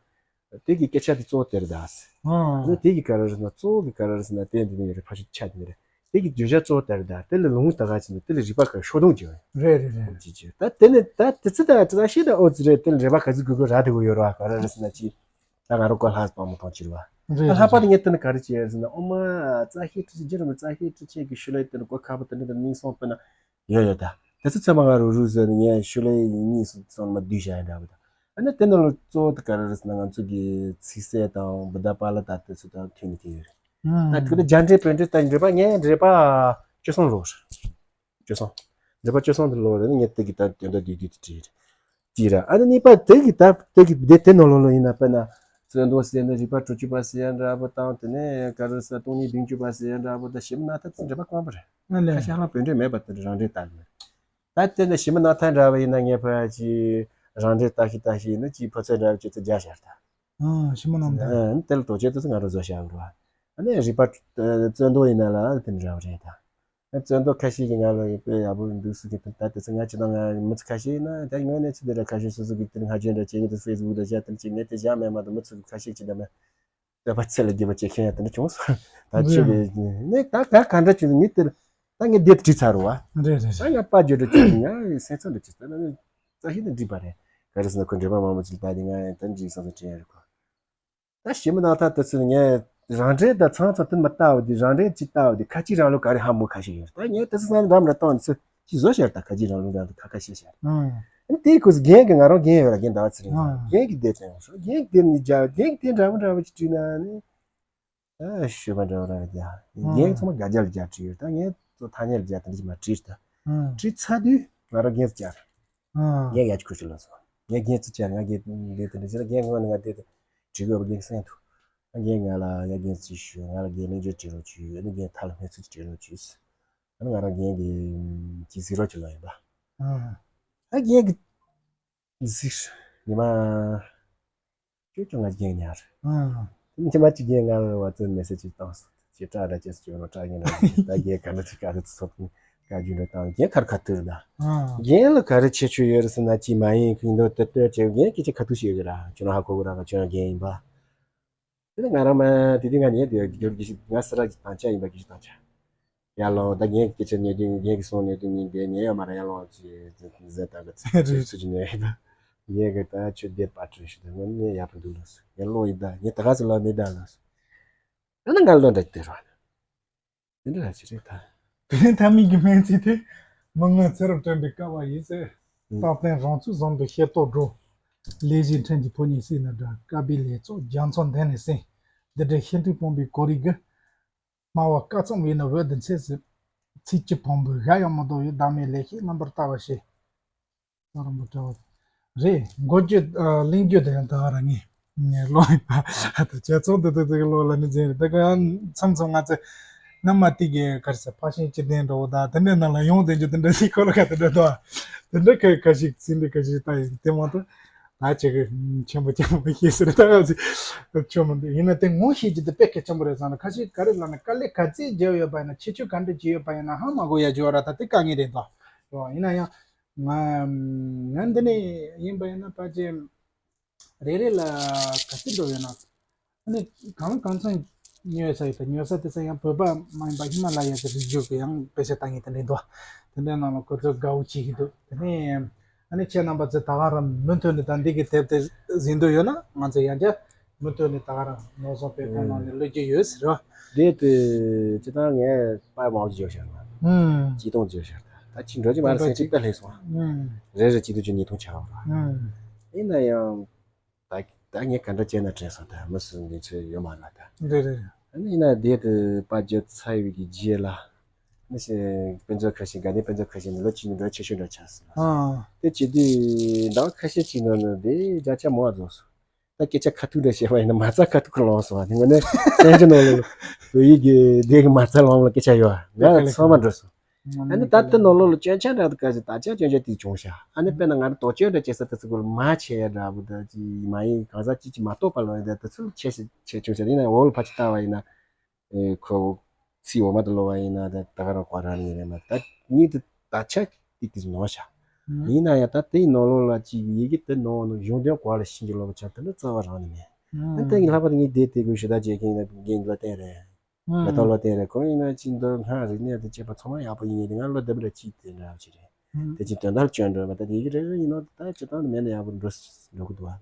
དེ་གི་སྐད་ཆ་དེ་གཙོ་བོ་དེ་རེད་ད། ཨ་ནི་དེ་གི་ག་རེ་རེད་ཟེར་ན་གཙོ་བོ་གི་ག་རེ་རེད་ཟེར་ན་དེ་འདི་ནས་རེད། ཕ་ཤུལ་ཆ་དེ་འདི་རེད། དེ་གི་བརྗོད་བྱ་གཙོ་བོ་དེ་རེད་ད། དེ་ལ་ལུང་དག་ག་ཅིག་ནི་དེ་ལ་རིགས་པ་ག་ཤོག་དུང་ཅིག་ཡོད། རེད་རེད་རེད། ཅི་ཅི་ད་དེ་ནི་ད་དེ་ཚི་ད་ད་ཤེས་ད་ཨོ་ཙི་རེད། དེ་ལ་རིགས་པ་ག་ཚི་དགོས་དགོས་ར་དེ་གོ་ཡོད་ར་ག་རེ་རེད་ཟེར་ན་ཅི། ད་ང་རང་གོ་ལྷག་སྤང་མོ་ཐང་ཅི་རེད་བ། རེད་ད་ལྷག་པ་རེད་དེ་ངས་དེ་ནི་ག་རེ་བྱས་ཟེར་ན་ཨོ་མ་རྩ་ཤེས་ཁྲི་ཆེ་རྒྱ་ར་མ་རྩ་ཤེས་ཁྲི་ཆེ་གི་ཤུ་ལ་དེ་ནི་གོ་ཁ་པོ་དེ་འདྲ་དེ་ནི་སོང་དཔེར་ན། ཡོད་ཡོད་ད། དེ་ཚོ་ཚང་མ་ང་རུ་རུ་ཟེར་ནས་ངས་ཤུ་ལེ་གཉིས་སུ་ཚང་མ་བསྡུས་བཞག་ཡ་འདྲ་བོ་དང་། ཨ་ནི་དེ་ནང་ལ་གཙོ་བོ་དེ་ག་རེ་རེད་ཟེར་ན་ང་ཚོ་གི་ཚིག་གསལ་དང་བུདྡྷ་པཱ་ལ་དང་དེ་ཚོ་དང་མཐུན་ནས་དེ་ཡོད་རེད། ད་དེ་གི་ད་རྒྱ་འགྲེལ་བོད་འགྲེལ་ད་འགྲེལ་པ་ངས་འགྲེལ་པ་བཅུ་གསུམ་ལོ་རེད། བཅུ་གསུམ། འགྲེལ་པ་བཅུ་གསུམ་དེ་ལོ་རེད་ནི་ངས་དེ་གི་ད་དོན་དག་བསྡུས་བསྡུས་དེ་བྲིས་རེད། དེ་ར་ཨ་ནི་གཉིས་པ་དེ་གི་ད་དེ་གི་དེ་དེ་ནང་ལོ་ལོ་ཡིན་ན་དཔེར་ན། བརྩོན་འགྲུས་ཟེར་ནི་རིགས་པ་དྲུག་ཅུ་པ་ཟེར་ཡ་འདྲ་པོ་དང་དེ་ནས་ག་རེ་ཟེར་སྟོང་ཉིད་བདུན་ཅུ་པ་ཟེར་ཡ་འདྲ་པོ་ད་ཞིབ་མོ་ན་ད་ཚིག་འགྲེལ་པ་རྐང་པ་རེད། ཨ་ལས། ཁ་ཤས་ལ་བོད་འགྲེལ་མེད་པ་དེ་རང་འགྲེལ་ལྟ་དགོས། ད་དེ་ནས་ཞིབ་མོ་ན་ཐ་འདྲ་བ་ཡིན་ན་ངས་ཕ་ཅི་རང་འགྲེལ་ལྟ་ཤི་ལྟ་ཤི་ཡིན་ན་ཅི་ཕོ་ཚོད་འདྲ་བ་ཅི་ཚོད་རྒྱག་ཤར་ད། ཨ་ཞིབ་མོ་ན་མ་ད། ཨ་དེ་ལ་དོ་ཅེ་དུ་ང་རང་བཟོ་བྱ་དགོས་ར། ཨ་ནས་རིགས་པ་བརྩོན་འགྲུས་ཡིན་ན་ལ་དེ་འདྲ་བ་རེད་ད། བརྩོན་འགྲུས་ཁ་ཤས་ཀྱིས་ང་ལ་དཔེ་ཡག་པོ་འདུག་ཟེར་གི་འདུག་ད་དེ་ཚོ་ང་ཅི་ན་ང་མི་ཚོ་ཁ་ཤས་ཡིན་ན་ད་དངོས་གནས་ཚུལ་དེ་འདྲ་ཁ་ཤས་སོ་སོ་གི་དེ་ནི་ང་རྒྱུན་འདྲ་བྱེད་ཀྱི་འདུག་ཕེ་སི་བུག་འདྲ་བྱས་དེ་ཅིག་ངས་དེ་བཞག་མེད་མ་གཏོགས་མི་ཚོ་གི་ཁ་ཤས་ཀྱིས་ད་མེད་དཔེ་པ་ཚད་ལ་རྒྱས་པ་བྱེད་མཁན་ཡང་དེ་འདྲ་བྱུང་སོང་། ད་ཆེ་གི་ནས་ད་ད་ག་འདྲ་བྱུང་ངས་དེ་ད་ངས་དེབ་བྲིས་ཚར་རོ་བ། རེད་རེད་ད་རེད། ངས་པར་བརྗོད་འདྲ་བྱས་ང་སེམས་ཚོར་འདྲ་བྱས་ད་ནི་རྩ་ཤིན་ཏུ་འགྲིག་པ་རེད། ག་རེ་ཟེར་ན་ཁོ་འགྲེལ་པ་མང་པོ་ཅིག་ལྟ་དེ་ང་ད་འགྲིག་སོང་ཟེར་དྲན་ཡོད་རེད་ཁོ། ད་ཞིབ་མོ་ནང་ཐག་དེ་ཚོ་ངས་རང་འགྲེལ་དང་ཚང་ཚང་དེ་མ་ལྟ་བ་དེ་རང་འགྲེལ་ཅིག་ལྟ་བ་དེ་ཁ་ཅིག་རང་ལུགས་ག་རེ་ཧ་མོ་ཁ་ཤས་ཡོད་རེད། ད་ངས་དེ་ཚོ་ཚང་འདྲ་མི་འདྲ་བཏང་ཚེ་ཅིག་བཟོ་ཤར་ད་ཁ་ཅིག་རང་ལུགས་འདྲ་དེ་ཁ་ཁ་ཤས་ཤར། ཨང་། ཨ་ནི་དེའི་སྐོར་སུ་རྒན་གྱི་ང་རང་རྒན་ཡོད་ལ་རྒན་ཟླ་བ་ཚེ་རིང་ཨང་། རྒན་གྱི་སྡེ་ཚན་ཡོང་སོང་རྒན་གྱི་སྡེ་ནི་རྒྱ་རྒན་གྱི་སྡེ་འདྲ་མི་འདྲ་བ་ཅིག་བྲིས་ན་ནི། ཨ་ཤོད་པ་འདྲ་བ་ར་རྒྱ། ཨང་། རྒན་ཚང་མ་དགའ་རྒྱ་ལ་རྒྱ་བྲིས་ཡོད་ད་ངས་ཚོ་ཐ་སྙད་ལ་རྒྱ་དེ་འདྲ་ཅིག་མ་བྲིས་ད། ཨང་། བྲིས་ཚར་དུས་ང་རང་རྒན་ཚོ་བཅར། ཨང་། རྒན་ཡ་ཅིག་ཁུར་ཅིག་ལ་སོང་། ངས་རྒན་ཚོ་བཅར་ང་རྒན་སྡེ་དེ་འདྲ་ཅིག་ལ་རྒན་ངོ་ནི་ང་སྡེ་དེ་བྲིས་དགོས་པ་རྒན་གསན་ཐུབ། ཨ་རྒན་ང་ལ་ཡ་རྒན་ཅིག་ཞུ་ང་ལ་རྒན་གླེང་བརྗོད་བྲིས་རོགས་བྱོས་ཨ་ནི་རྒན་ཐ་ལ་སྨད་ཚིག་བྲིས་རོགས་བྱོས། ཨ་ནི་ང་རང་རྒན་གྱི་ཅིག་གཟིགས་རོགས་བྱེད་ལ་ཡིན་པ། ཨང་། ཨ་རྒན་གྱི་གཟིགས་ཉི་མ་ ཁྱོད་ཀྱང་ང་རྒན་ཉར། ཨང་། ཉི་མ་གཅིག་རྒན་ང་ལ་བ་ཚོད་མེ་སེ་ཇི་བཏང་སོང་། ཁྱེད་སྐྲ་ར་ཅེས་ཁྱོད་རོ་སྐྲ་ཉན་ར་ད་རྒན་ག་འདྲ་ཅིག་ག་རེ་ཚོད་ཀ་རྒྱུ་འདྲ་བཏང་རྒན་ཁར་ཁ་ཐུར་ད། ཨང་། རྒན་ལ་ག་རེ་བྱེད་ཆོག་ཡོད་རེད་ཟེར་ན་ཅི་མ་ཡིན་ཁྱོད་འདོད་ལྟོས་ལྟོས་བྱེད་རྒན་སྐད་ཆ་ཁ་ཐུག་བཤད་གི་ར་ཁྱོད་རང་ཧ་གོ་གི་ར་ཁྱོད་རང་རྒན་ཡིན་པ། དེ་ནས་ང་རང་མ་དེ་དུས་ང་ཉལ་དུ་རྒྱུར་གྱི་ང་སི་ར་གི་དང་ཆ་ཡིན་པ་གི་དང་ཆ། ཡར་ལོངས་ད་ངས་སྐད་ཆ་ཉན་དུས་ངས་ཀྱི་སོང་ཉན་དུས་ཉིན་དེ་ཉན་ཡོད་མ་རེད། ཡར་ལོངས་ཀྱི་ཟེར་ད་གི་ཚིག་ཚིག་ཚིག་ཉན་ཡོད་ད། ངས་གི་ད་ཆུ་དེ་པ་ཁྲུན་ཞིག་ད་ངོ་ནས་ཡག་པོ་འདུག་ལོས་སུ་ངས་ལོ་ཡིན་ད་ངས་ད་ག་ཚོད་ལོ་མེད་ད་ལོས་སུ། ད་ནི་ང་ལོ་འདྲ་དེ་རོ་དེ་འདྲ་ཞིག་རེད་ད། དེ་ནས་མཐའ་མའི་གི་སྨན་རྩིས་དེ་མི་ངོ་ཚེ་རབས་བཀྲ་འདི་ཀ་བ་ཡིན་ཟེར། ཨུ། རྟག་བརྟན་རང་ཚུགས་བཟང་དུ་ཤེས་རྟོགས་འགྲོ། ལས་བཞིན་ཕྲན་གྱི་ཕོ་ཉའི་སྲིད་ན་འདྲ་དཀའ་བའི་ལས་ཚོགས་རྒྱ་མཚོ་འདི་ནས་སྲིན། འདི་འདྲའི་ཤེས་འདྲིས་སྤོང་བའི་གོ་རིགས་ཀྱི། སྨྲ་བ་སྐབས་མཚམས་བས་ན་འོད་དུ་འཚེར་ཟེར། ཚིག་གི་བོང་བུ་གཞལ་ཡང་མི་ལྡོག་པའི་བདག་མེད་ལེགས་བཤད་རྣམ་པར་དག་པ་ཞེས། ད་རང་པོ་གྲྭ་བ་རེད། མགོ་བརྗོད་ཨ་གླེང་བརྗོད་དེ་ཡང་ད་ག་རང་ངས་ངས་ཀློག་ཡིན་པ་ད་བྱས་ཚོགས་འདི་ད་ད་གི་ཀློག་ལ་ནི་འཛིན་རེད། ད་ག་མཚམས་མཚམས་ང་ཚོ་ནམ་མ་ཏིག་གི་ག་རེ་ཟེར་ཕག་ཤིང་སྤྱི་ལྡན་འགྲོ་བ་ད་དེ་འདྲའི་ནང་ལ་ཡོང་བསྡད་རྒྱུ་དེ་འདྲ་ཞིག་ཁོ་ལ་ག་དེ་འདྲ་འདུག་ཨ། དེ་འདྲ་ཁ་ཁ་ཞིག་ཟིན་འདྲ་ཁ་ཞིག་ད་ཡིན་དེ་མ་གཏོགས། ད་ཅིག་གི་ཆེན་པོ་ཆེན་པོ་ཤེས་ཟེར་ད་ང་ཚོས་ཆོ་མི་འདུག་ཡིན་ན་དེ་ངོ་ཤེས་ཀྱི་དེ་དཔེ་གལ་ཆེན་པོ་རེད་བསམ་ན་ཁ་ཤས་ག་རེ་ལབ་ན་དཀའ་ལས་ག་ཚད་བརྒྱབ་ཡོད་པ་ཡིན་ན་ཁྱད་ཆོས་ག་འདྲ་བྱས་ཡོད་པ་ཡིན་ན་ཧ་མ་གོ་ཡ་བྱོས་ར་ད་དེ་དཀའ་ངལ་རེད་དོ། ཡིན་ན་ཡང་ང་ང་འདི་ནས་ཡིན་པ་ཡིན་ན་ཕལ་ཆེར་རེ་རེ་ལ་ག་ཚོད་འགྲོ་ཡོད་ན། ཨ་ནི་གང་ལ་གང་འཚམ་ཉོས་ས་ཡོད་ད་ཉོ་ས་དེ་ཚོ་ཡང་བོད་པ་མ་ཡིན་པ་ཧི་མ་ལ་ཡ་གི་རིགས་རྒྱུད་ཀྱི་ཡང་དཔེ་ཆ་ལྟ་མཁན་དེ་འདྲ་འདུག་དེ་འདྲའི་ནང་ལ་ཁོ་ཚོ་དགའ་བོ་བྱེད་ཀྱི་འདུག་དེ་ནས་ཨ་ནི་ཁྱེད་རྣམ་པ་ཚོས་ད་ག་རང་མུ་མཐུད་ནས་ད་འདི་གི་དེབ་དེ་གཟིགས་འདོད་ཡོད་ན་ང་ཚོ་ཡང་བསྐྱར་མུ་མཐུད་ནས་ད་ག་རང་ནོར་སྲུང་དཔེ་ཁང་ནང་ནས་ཀློག་རྒྱུ་ཡོད་ཟེར་རོ། དེ་དེ་ཅི་ལྟར་ངས་པར་མང་པོ་བརྗོད་བཞག་ན། ཨུམ། ཅི་སྟོང་བརྗོད་བཞག་ད་ད་ཅི་འགྲོ་ཅི་མ་རེད་སེམས་ཅིག་ད་ལྷས་སོང་། ཨུམ། རེ་རེ་ཅི་ཏུ་ཅི་ཉིས་སྟོང་ཆགས་པ། ཨུམ། ཡིན་ན་ཡང་། ད་ད་ངས་ག་འདྲ་བྱས་ན་དྲན་སོང་ད་མི་སུ་འདི་ཚོ་ཡོད་མ་ལ་ད། རེད་རེད། ཨ་ནི་ཡིན་ན་དེ་དུ་པ་བརྗོད་ཚར་བའི་གི་རྗེས་ལ། ནི་ཞེ་དཔེ་མཛོད་ཁ་ཤས་དགའ་ལྡན་དཔེ་མཛོད་ཁ་ཤས་ནི་ལོ་གཅིག་ནི་འགྲོ་ཆེ་ཤོས་འདྲ་ཆགས་སོང་། ཨ། དེ་བྱེད་དུས་ཟླ་བ་ཁ་ཤས་ཅིག་ནང་ནི་དེ་བརྒྱ་ཆ་མང་བ་རྫོགས་སོང་། ད་སྐད་ཆ་ཁ་ཐུག་འདྲ་བཤད་པ་ཡིན་ན་མ་རྩ་ཁ་ཐུག་གི་ལོངས་སོང་བ་ནི་ངོ་ནས་བཙན་གྱི་ནང་ལ་བོད་ཡིག་གི་དེ་གི་མ་རྩ་ལོངས་ལ་སྐད་ཆ་ཡོད་ང་ལ་ཚང་མ་འགྲོ་སོང་། ཨ་ནི་ད་ལྟ་ནང་ལོགས་ལ་སྐྱོན་ཆ་འདྲ་དུ་ག་ཚོད་ད་ཆ་སྐྱོན་ཆ་དེ་བྱུང་ཤག་ཨ་ནི་དཔེར་ན་ང་རང་དོགས་གཅོད་འདྲ་བྱེད་ས་དེ་ཚོ་གུ་ལ་མ་བྱེད་ཡ་འདྲ་བོ་འདྲ་ཅིག་མ་ཡིན་གང་ཟག་ཅིག་ཅིག་མ་གཏོགས་པ་ལོག་ཡ་འདྲ་དེ་ཚོ་ལ་ཆེ་ཞིག་ཆེ་ཆུང་ཤག་ཡིན་ན་འོག་ལ་ཕར་ཅིག་ལྟ་བ་ཡིན་ན་ཨེ་ཁོ་ཚིག་འོག་མ་དུ་ལོག་པ་ཡིན་ན་ད་ད་ག་རང་བཀའ་རང་ཡིན་རེད་མ་ད་གཉིད་དུ་ད་ཆ་ཏིག་ཏིག་ནོར་ཤག་ཡིན་ན་ཡང་ད་དེའི་ནང་ལོགས་ལ་ཅིག་ཡི་གེ་དེ་ནང་ནས་གཞུང་དོན་ག་ལ་ཤེས་ཀྱི་ལོག་པ་ཆགས་དེ་འདྲ་རྩ་བ་རང་ནས་མེད། ཨ་དེ་ངས་ལྷག་པར་དུ་ངས་དེ་དེ་དགོས་ཞུ་ད་བྱེད་མཁན་ཡིན་ན་རྒན་ལོ་བསྟན་རེད། ལ་ཐོག་ལོ་དེ་རེད་ཁོང་ཡིན་ན་ཅི་འདོད་སྔགས་རིག་གནས་དང་བཅས་པ་ཚང་མ་ཡག་པོ་ཡིན་ངེས་དེ་ང་ལོ་བདུན་པ་ཅིག་དེ་འདྲ་ཅིག་རེད། དེ་ཅི་དོན་དག་སྐྱོན་འགྲོ་བ་ད་དེ་ཡི་གེ་རེ་རེ་ཡིན་ནོ་ད་ཅི་ཐང་དུ་མེད་ན་ཡག་པོ་འགྲོ་འགྲོ་གི་འདུག་ཨ།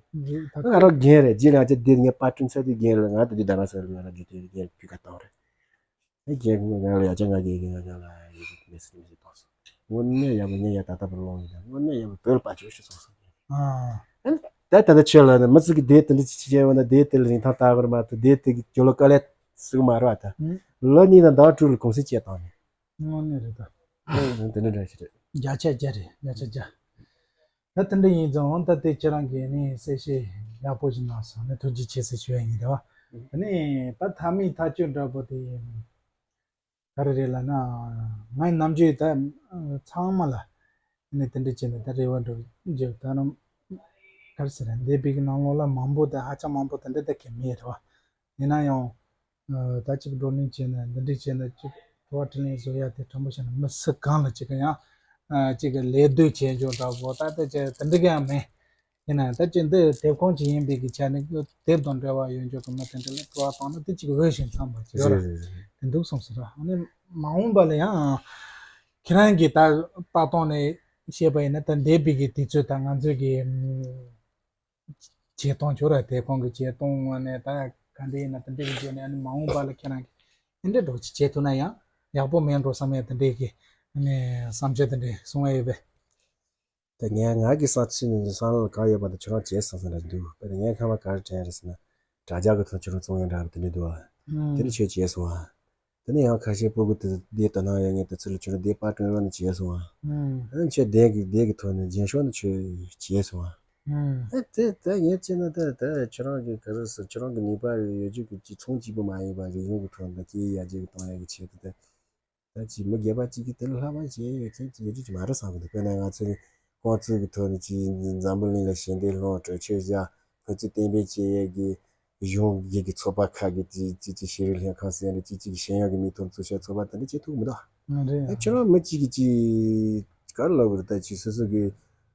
ང་རང་རྒན་རེད་རྗེས་ལ་ཅི་དེ་ངས་པར་སྐྲུན་ཚར་དུས་རྒན་རེད་ང་ད་དུས་ད་ན་སར་ང་རང་རྒྱུ་དེ་རྒན་ཕུད་ཁ་བཏང་རེད། ཨེ་རྒན་ང་ལ་ཡ་ཅག་ང་རྒན་རྒན་ང་རྒན་ལ་ཡི་གེ་མེད་སྲིད་མི་སྲིད་གཏོང་སོང་། དངོས་གནས་ཡག་པོ་ངས་ཡ་ད་ལྟ་བུ་ལོང་ཡིན་ད་དངོས་གནས་ཡག་པོ་བོད་ལ་པར་ཅིག་ཞུ་སོང་སོང་། ཨ། ད་ད་ལྟ་ཆོས་ལ་ནི་མི་ཚིག་གི་དེ་དེ་འདྲ་ཅི་བྱས་བ་ན་དེ་དེ་ལ་རིན་ཐང་ལྟ་བར་མ་ཐུབ་དེ་དེ་གི་ཇོ་ལོ་དཀའ་ལས་ཟིག་མ་རེད་བ་ད། ཨུ། ལོ་གཉིས་དང་ཟླ་བ་དྲུག་ལ་གུང་སེང་བཅད་བཏང་ནས། དངོས་གནས་རེད་ད། དེ་འདྲ་འདྲ་ཞིག་རེད། བརྒྱ་ཆ་བརྒྱ་རེད་བརྒྱ་ཆ་བརྒྱ། ད་དེ་འདྲ་ཡིན་ཙང་ད་དེ་ཁྱེད་རང་གིས་ནི་གསལ་བཤད་ཡག་པོ་ཞིག་གནང་སོང་ནི་ཐུགས་རྗེ་ཆེ་ཟེར་ཞུ་ཡ་ཡིན་རེད་བ། ཨུ། དེ་ནས་ད་མཐའ་མའི་ཐག་གཅོད་འདྲ་པོ་དེ། ག་རེ་རེད་ལབ་ན། ངའི་ནམ་རྒྱུན་ད་ཚང་མ་ལ་ནི་དེ་འདྲ་བྱས་ནས་ད་རེ་བ་འགྲོ་རྒྱུ་ད་ནི་ག་རེ་ཟེར་འདས་པའི་གི་ནང་ལོགས་ལ་མང་པོ་དང་ཧ་ཅང་མང་པོ་དེ་འདྲ་ད་གལ་མེད་རེད་བ། ཡིན་ན་ཡང་ད་ཅིག་བགྲོ་གླེང་བྱས་ནས་འདི་འདྲ་བྱས་ནས་ཅིག་དྲི་བ་དྲིས་ལན་བཟོ་ཡ་དེ་དྲང་པོ་བཤད་ན་མི་སུ་གང་ལ་ཅིག་གི་ཡང་ཅིག་གི་ལད་ཟློས་བྱས་འཇོག་འདྲ་པོ་ད་ལྟ་ཅིག་དེ་འདྲ་གི་ཡང་མེད། ཡིན་ན་ད་ཅི་འདི་དེབ་ཁོངས་ཅིག་ཡིན་པའི་གི་ཆ་ནས་དེབ་དང་འབྲེལ་བ་ཡོད་འཇོག་གི་མི་དེ་འདྲ་ལ་དྲི་བ་བཏང་ན་དེ་ཅིག་འོས་ཤིང་འཚམས་པ་ཅིག་ཡོད་ར། རེད་རེད་རེད། དེ་འདུག་སོང་ཟེར་ར། ཨ་ནི་མ་འོངས་པ་ལ་ཡང་ཁྱེད་རང་གིས་ད་ལྟ་སྟོང་ནས་བཤད་པ་ཡིན་ན་ད་འདས་པའི་གི་དུས་ཚོད་ད་ང་ཚོའི་གི་བྱེད་སྟངས་ཅིག་ཡོད་ར། དེབ་ཁོངས་གི་བྱེད་སྟངས་ནས་ད་ག་འདྲ་ཡིན་ན་དེ་འདྲ་གི་བརྗོད་ནས་ཨ་ནི་མ་འོངས་པ་ལ་ཁྱེད་རང་གིས་དེ་འདྲ་འགྲོ་ཅིག་བྱེད་ཐུབ་ན་ཡང་ཡག་པོ་མེད་འགྲོ་བསམ་ཡ་དེ་འདྲའི་གི་ཨ་ནི་བསམ་ཚུལ་དེ་འདྲ་གསུང་ཡ་ཡོད་པས། ད་ངས་ང་གི་བསམ་ཚུལ་ནི་བསམ་བློ་གང་ཡོད་པ་དེ་ཁྱོད་རང་བྱས་སོང་ཟེར་འདྲ་འདུག་དཔེར་ན་ངས་ཁ་མ་ག་རེ་དྲན་རེད་ཟེར་ན། དྲ་རྒྱ་གི་ཐོག་ཁྱོད་རང་བཙོང་ཡོད་འདྲ་བ་དེ་འདྲ་འདུག་ཨ། ཨང་། དེ་ནི་ཁྱོད་བྱས་སོང་ཨ། དེ་ནི་ཡང་ཁ་ཤས་སྤུ་གུ་དེ་བསྡད་དོ་སྣང་ཡོད་ངས་དེ་ཚོ་ལ་ཁྱོད་རང་བསྡད་པར་སྐྲུན་རོགས་ནི་བྱས་སོང་ཨ། ཨང་། ཨ་ནི་ཁྱོད་བསྡད་གི་བསྡད་གི་ཐོག་ནས་རྒྱན་ཤོག་ནི་ཁྱོད་བྱས་སོང་ཨ། ཨང་། ཨ་དེ་ད་ངས་བྱས་ན་ད་ད་ཁྱོད་རང་གི་ག་རེ་ཟེར་ཁྱོད་རང་གི་ནུས་པ་ཡོད་རྒྱུ་གི་ཅི་ཚོང་གཅིག་པུ་མ་ཡིན་པ་རིག་གཞུང་གི་ཐོག་ནས་སྐད་ཡར་རྒྱས་གི་གཏོང་ཡ་གི་ཆེད་དུ་ད། ད་ཅི་མི་སྒེར་པ་གཅིག་གིས་དེ་ལ་ལྷག་པ་བྱས་ཡོད་ཚད་ཅི་ཡོད་ཅི་མ་རེད་བསམ་གི་འདུག་དཔེར་ན་ང་ཚོའི་ཁོང་ཚོའི་གི་ཐོག་ནས་ཅི་འཛམ་བུ་གླིང་ལ་ཞལ་འདེབས་སློང་གྲོས་ཆོད་བཞག་ང་ཚོས་གཏན་འབེབས་བྱས་ཡས་ཀྱི་གཞུང་གི་གི་ཚོགས་པ་ཁག་གི་ཅི་ཅི་ཅི་ཤེས་རིག་ལྷན་ཁང་ཟེར་ནས་ཅི་ཅི་གི་ཤེས་ཡོན་གྱི་མི་ཐོབ་ཚོགས་ཤོག་ཚོགས་པ་དེ་འདྲ་བྱེད་ཐུབ་མི་འདུག་ང་རེད། ཨ་ཁྱོད་རང་མི་གཅིག་གིས་ཅི་ག་རེ་ལབ་དགོས་རེད། ད་ཅི་སོ་སོ་གི་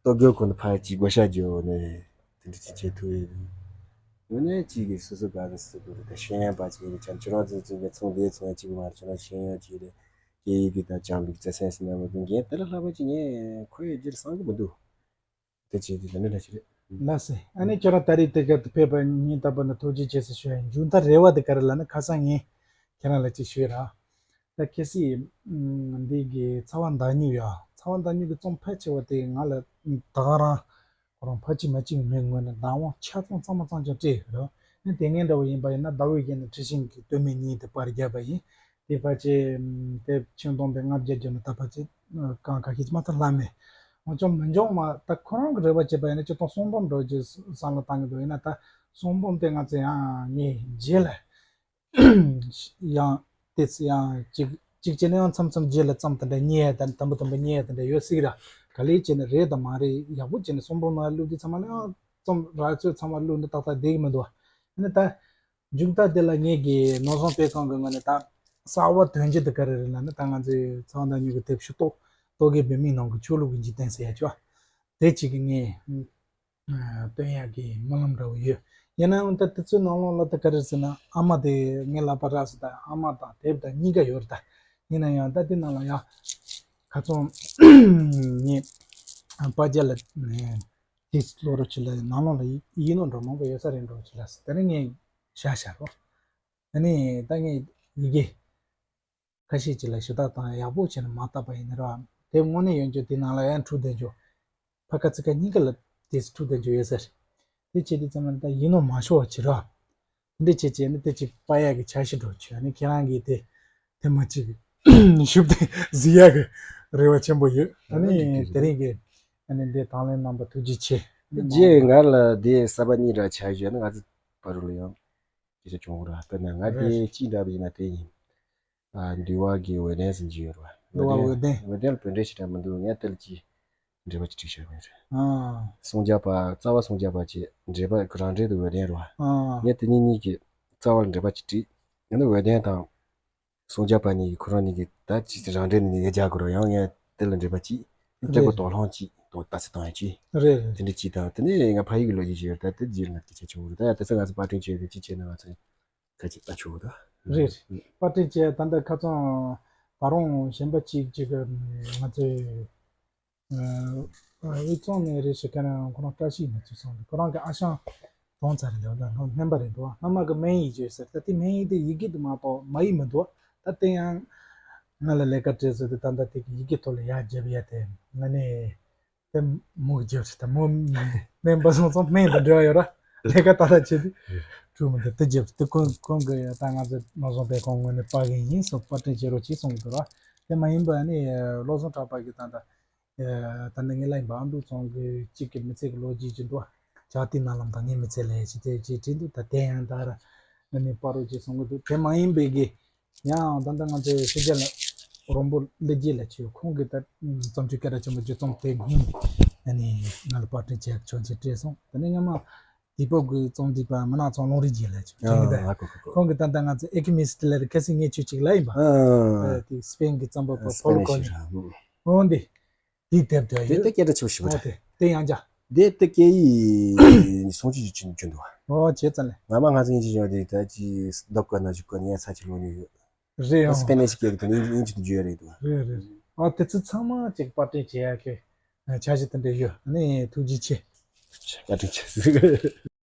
སྟོབས་རྒྱལ་ཁོ་ན་ཕར་ཅིག་བགོ་བཤའ་རྒྱོབ་ནས་དེ་འདྲ་ཅིག་བྱེད་ཐུབ་ཡོད། ངོས་ནས་ཅིག་གིས་སོ་སོ་ག་རེ་ཟེར་དགོས་རེད། ད་ཤེས་ཡོན་པ་ཅིག་ཡིན་ན་ཁྱོད་རང་ཚོ་ཅིག་གི་ཚོང་འདི་ཚོང་ཅིག་མ་རེད། ཁྱོད་རང་ཤེས་ཡོན་ཅིག་རེད། སྐད་ཡིག་གི་ད་སྦྱངས་པའི་བརྩེ་སེམས་ཟེར་ན་མ་གཏོགས་འགན་དེ་ལས་ལྷག་པ་ཅིག་ངས་ཁོ་ཡོད་རྒྱུ་རེད་བསམ་གི་མི་འདུག་དེ་བྱས་དུས་དེ་འདྲ་ཞིག་རེད། ལགས་སེ། ཨ་ནི་ཁྱོད་རང་ད་རེས་དེ་གར་དུ་ཕེབས་པ་ཉིན་རྟག་པར་ནས་ཐུགས་རྗེ་ཆེ་ཟེར་ཞུ་ཡ་ཡིན། མཇུག་མཐའ་རེ་བ་དེ་ག་རེ་ལབ་ན། ཁ་སང་ངས་ཁྱེད་རང་ལ་ཅིག་ཞུས་ར། ད་གལ་སྲིད་ཨམ་འདི་གི་ཚ་བ་མདའ་སྨྱུག་ཡ། ཚ་བ་མདའ་སྨྱུག་གི་རྩོམ་ཕལ་ཆེ་བ་དེ་ང་ལ་ད་ག་རང་ཁོ་རང་ཕལ་ཆེར་མ་བྱིན་མེད་ངོས་ནས་བདག་དབང་ཆ་ཚང་ཚང་མ་ཚང་ཅང་སྤྲད་ཡོད་ར། ཨ་ནི་དེ་སྔོན་འདྲ་བོ་ཡིན་པ་ཡིན་ན་ཟླ་བའི་གཞན་ནས་འཁྲི་ཤིང་གི་སྟོད་སྨད་གཉིས་དེ་པར་བརྒྱབ་པ་ཡིན། དེ་ཕལ་ཆེར་དེ་ཆིག་སྟོང་དང་ལྔ་བརྒྱ་བརྒྱབ་ན་ད་ཕལ་ཆེར་གང་ག་ཤེད་མ་ཐག་ལྷག་མེད། འོན་ཀྱང་མི་འབྱུང་མ། ད་ཁོ་རང་གི་རེ་བ་བྱས་པ་ཡིན་ན་ཆིག་སྟོང་གསུམ་འབུམ་འགྲོ་རྒྱུ་བསམ་བློ་བཏང་གི་འདུག་ཡིན་ན་ད་གསུམ་འབུམ་དེ་ང་ཚོས་ཡང་ངས་རྗེས་ལ་ཡང་དེ་ཚོ་ཡང་གཅིག་གཅིག་བྱས་ན་ཡང་མཚམས་མཚམས་རྗེས་ལ་རྩོམ་དེ་འདྲ་རྙེད་ཡ་དང་དང་པོ་དང་པོ་རྙེད་ཡ་དེ་འདྲ་ཡོད་སྲིད་ར། ག་ལེ་བྱས་ནས་རེད་དང་མ་རེད། ཡག་པོ་བྱས་ནས་གསུམ་འབུམ་ནང་བླུགས་དུས་ཚང་མ་ལ་ཡང་རྩོམ་རག་ཚོད་ཚང་མ་བླུགས་ནས་ཏག་ཏག་བསྡད་ཀྱི་མི་འདུག་ཡིན་ན་ད། མཇུག་མཐའ་དེ་ལ་ངེད་ཀྱི་ནོར་བཟང་དཔེ་ཁང་གི་ངོས་ནས་ད་གསར་བ་དོན་གཅོད་དེ་ག་རེ་རེད་ལབ་ན། ད་ང་ཚོའི་ཚ་བ་མདའ་སྨྱུག་གི་དེབ་ཞུ་གཏོགས་རྟོག་གེ་བོད་མིའི་ནང་གི་ཆོས་ལུགས་ཀྱི་འཇིག་རྟེན་ཟེར་ཡ་ཅིག་ཡོད། དེ་གཅིག་གི་ངས་སྟོན་ཡག་གི་སྨོན་ལམ་འདྲ་བོ་ཡོད། ཡིན་ན་ཡང་ད་དེ་ཚོའི་ནང་ལོགས་ལ་ད་ག་རེ་ཟེར་ན། ཨ་མ་དེ་ངའི་ལག་པ་རག་སོང་། ད་ཨ་མ་དང་དེབ་དང་གཉིས་ཀ་ཡོད་རེད། ད་ཡིན་ན་ཡང་ད་དེ་ནང་ལ་ཡང་ཁ་ཚོན་ངས་པར་རྒྱག་ལ། དེ་ལོ་རོ་ཆེ་ལ་ནང་ལོགས་ལ་ཡི་ཡིག་ནོར་འདྲ་མང་པོ་ཡོད་ས་རེད་འགྲོ་ཆེ་ལ། དེ་ནས་ངས་བཞག་བཞག་རོ། ཨ་ནི་ད་ངས་ཡི་གེ་ཁ་ཤས་ཅིག་ལ་ཞུ་དག་དང་ཡག་པོ་བྱས་ནས་མ་བཏབ་པ་ཡིན་ན་ར། དེ་དངོས་གནས་ཡོད་འཇོག་དེ་ནང་ལ་ཡང་འཁྲུག་བསྡད་འཇོག་ཕ་ཁ་ཚིག་ཁ་གཉིས་ཀ་ལ་དེ་འཁྲུག་བསྡད་འཇོག་ཡོད་ས་རེད། དེ་བྱས་དུས་ཙམ་ལ་ད་ཡིག་ནོར་མ་ཤོར་བ་བྱེད་རོགས། འདི་བྱས་བྱས་ནས་དེ་ཅིག་པ་ཡག་གི་འཆར་གཞི་འགྲོ་ཆོག་ཨ་ནི་ཁྱེད་རང་གིས་དེ་དེ་མ་ཅིག་ཞུབ་དེ་གཟིགས་ཡག་གི་རེ་བ་ཆེན་པོ་ཡོད། ཨ་ནི་དེ་རིང་གི་ཨ་ནི་འདི་དང་ལེན་གནང་པ་ཐུགས་རྗེ་ཆེ། རྗེས་ང་ལ་དེ་གསར་པ་གཉིས་འདྲ་ཆགས་བཞག་ན་ང་ཚོ་བར་ལ་ཡང་སྐད་ཆ་བྱུང་ར། དཔེར་ན་ང་དེ་གཅིག་འདྲ་བ་ཡིན་ན་དེ་ཡིན། ཨ་འདུལ་བ་གི་འོད་ལྡན་ཟེར་གྱི་ཡོད་ར། འདུལ་བ་འོད་ལྡན། འོད་ལྡན་ལ་བོད་འགྲེལ་ཞེ་དྲག་མི་འདུག་ངས་དེ་ལ་ཅིག་འགྲེལ་པ་ཅིག་བྲིས་བཞག་པ་རེད། ཨ། སངས་རྒྱས་པ། རྩ་བ་སངས་རྒྱས་པ་ཅིག་འགྲེལ་པ་རང་འགྲེལ་དུ་འོད་ལྡན་རེད་བ། ཨ། ངས་དེ་གཉིས་གཉིས་ཀྱི་རྩ་བ་ལ་འགྲེལ་པ་ཅིག་བྲིས། ཡང་ན་འོད་ལྡན་དང་སངས་རྒྱས་པ་གཉིས་ཀྱི་ཁོ་རང་གཉིས་ཀྱི་ད་ཅིག་རང་འགྲེལ་ནས་ཡར་རྒྱག་དགོས་རེད། ཡང་ངས་དེ་ལ་འགྲེལ་པ་ཅིག་སྐྱབས་མགོན་རེད། དོགས་སློང་ཅིག་དང་ལྟ་ཚུལ་བཏང་ཡ་ཅིག་རེད་རེད། དེ་འདྲ་ཅིག་དང་དེ་ནས་ང་ཕ་ཡུལ་གྱི་ལོ་རྒྱུས་ཅིག་ཡོད་རེད། ད་དེ་རྗེས་ལ་ང་སྐད་ཆ་བྱུང་རེད། ད་ཡང་དེ་ཚོ་ང་ཚོ་པར་སྐྲུན་བྱས་ཏེ་ཅིག་བྱས་ན་ང་ཚོ་ཁ་ཅིག་ལྟ་ཆོག་གི་རེད། རེད་རེད། པར་སྐྲུན་བྱས་ད་ལྟ་ཁ་སང་ད་རུང་གཞན་པ་ཅིག་ཅིག་གི་ང་ཚོའི་ཨ་དབུས་གཙང་ནས་རེད་ཞེས་ཁ་ནས་ཁོ་རང་བཀྲ་ཤིས་ནས་ཅིག་སོང་། ཁོ་རང་གི་ཨ་ཞང་གྲོངས་ཚར་རེད་འདུག་ད་སྔོན་པ་རེད་འདུག་སྔ་མ་གི་སྨན་ཡིག་བརྗོད་ཟེར། ད་དེ་སྨན་ཡིག་དེ་ཡི་གེ་དེ་མ་གཏོགས་མ་ཡིག་མི་འདུག་ད་དེ་ཡང་ང་ལ་ལས་ཀ་སྤྲད་ཟེར་དུས་ད་ལྟ་དེ་གི་ཡི་གེ་ཐོག་ལ་ཡར་རྒྱབ་ཡ་དེ་ང་ནས་དེ་མོ་གི་རྒྱབ་ཟེར། ད་མོ་སྨན་པ་སོང་ཙང་སྨན་དང་འབྲེལ་བ་ཡོད་ར། ལས་ཀ་ད་ལྟ་བྱེད་དུས་གྲུབ་མི་འདུག་དེ་རྒྱབ་དེ་ཁོང་ཁོང་གི་ད་ང་ཚོ་ནོར་བཟང་དཔེ་ཁང་ངོས་ནས་པར་གི་ཡིན་སོགས་པར་སྐྲུན་བྱེད་རོགས་གྱིས་གསུངས་འདུག་ར། དེ་མ་ཡིན་པ་ནི་བློ་བཟང་གྲགས་པ་གི་ད་ལྟ་ད་ནི་ངས་ལབ་ཡིན་པ། ཨ་འབྲུག་ཚང་གི་གཅིག་གི་མི་ཚེ་གི་ལོ་རྒྱུས་ཀྱི་འདུག་བྱ་དེའི་ནང་ལམ་དང་ངའི་མི་ཚེ་ལས་ཅི་ཚེ་ཅི་བྲིས་འདུག་ད་དེ་ཡང་ད་ར་ནི་པར་རོགས་ཀྱིས་གསུང་གི་འདུག་དེ་མ་ཡིན་པའི་གི་ཡང་ད་ལྟ་ང་ཚོའི་ཕྱི་རྒྱལ་ལ་རོང་པོ་ཀླུ་རྒྱལ་ལགས་ཀྱིས་ཁོང་གི་ད་བརྩམས་ཆོས་སྐད་གྲགས་ཆེན་པོ་བརྒྱུད་རྩོམ་དེ་སྔོན་ནས་ང་ལ་པར་སྐྲུན་བྱེད་ཆོག་མཆན་སྤྲད་སོང་། དེ་ནས་སྔ་མ་དེ་པོ་གི་རྩོམ་སྒྲིག་པ་མི་ནག་ཚང་ལུང་རིགས་རྒྱལ་ལགས་ཀྱིས་ཁྱེད་ཀྱི་ད་ཁོང་གི་ད་ལྟ་ང་ཚོ་ཨེ་ཁི་མིས་ཏི་ལ་རི་ཁ་སང་ངས་ཁྱོད་ཅིག་ལབ་ཡིན་པ། དེ་སི་པེན་གི་རྩོམ་པ་པོ་ཕོལ་ཀོ་ནི། འོན་ཏེ། དེའི་དེབ་དེ་དེ་ཡོད། ལྟ་སྐད་གྲགས་ཆེ་བོ་ཞིག་རེད། དེ་དེ་ཡང་བྱ། དེ་ལྟ་སྐད་ཡིག་སུམ་ཅུ་ཅིག་ཅུང་ཅུང་འདུག་ཨོ་བྱས་ཙང་ལས། ང་མ་ང་ཚོ་ཡིན་གཅིག་ཡོད་དེ་ད་ཅི་ལྡོག་དཀའ་ན་ཅིག་དཀའ་ནས་ཚ་ཅིག་ལོག་ཉོས་ཡོད། རེད་ཨོ། སྤེན་ནས་ཞིག་སྐད་གི་དོན་ཡིན་ཡིན་གཅིག་ཏུ་བརྗོད་ཡ་རེད་འདུག་རེད་རེད། ཨོ་དེ་ཚོ་ཚང་མ་ཅིག་པར་སྐྲུན་བྱེད་ཡ་གི་འཆར་གཞི་དེ་འདྲ་ཡོད། ཨ་ནི་ཐུགས་རྗེ་ཆེ། བཀའ་དྲིན་ཆེ།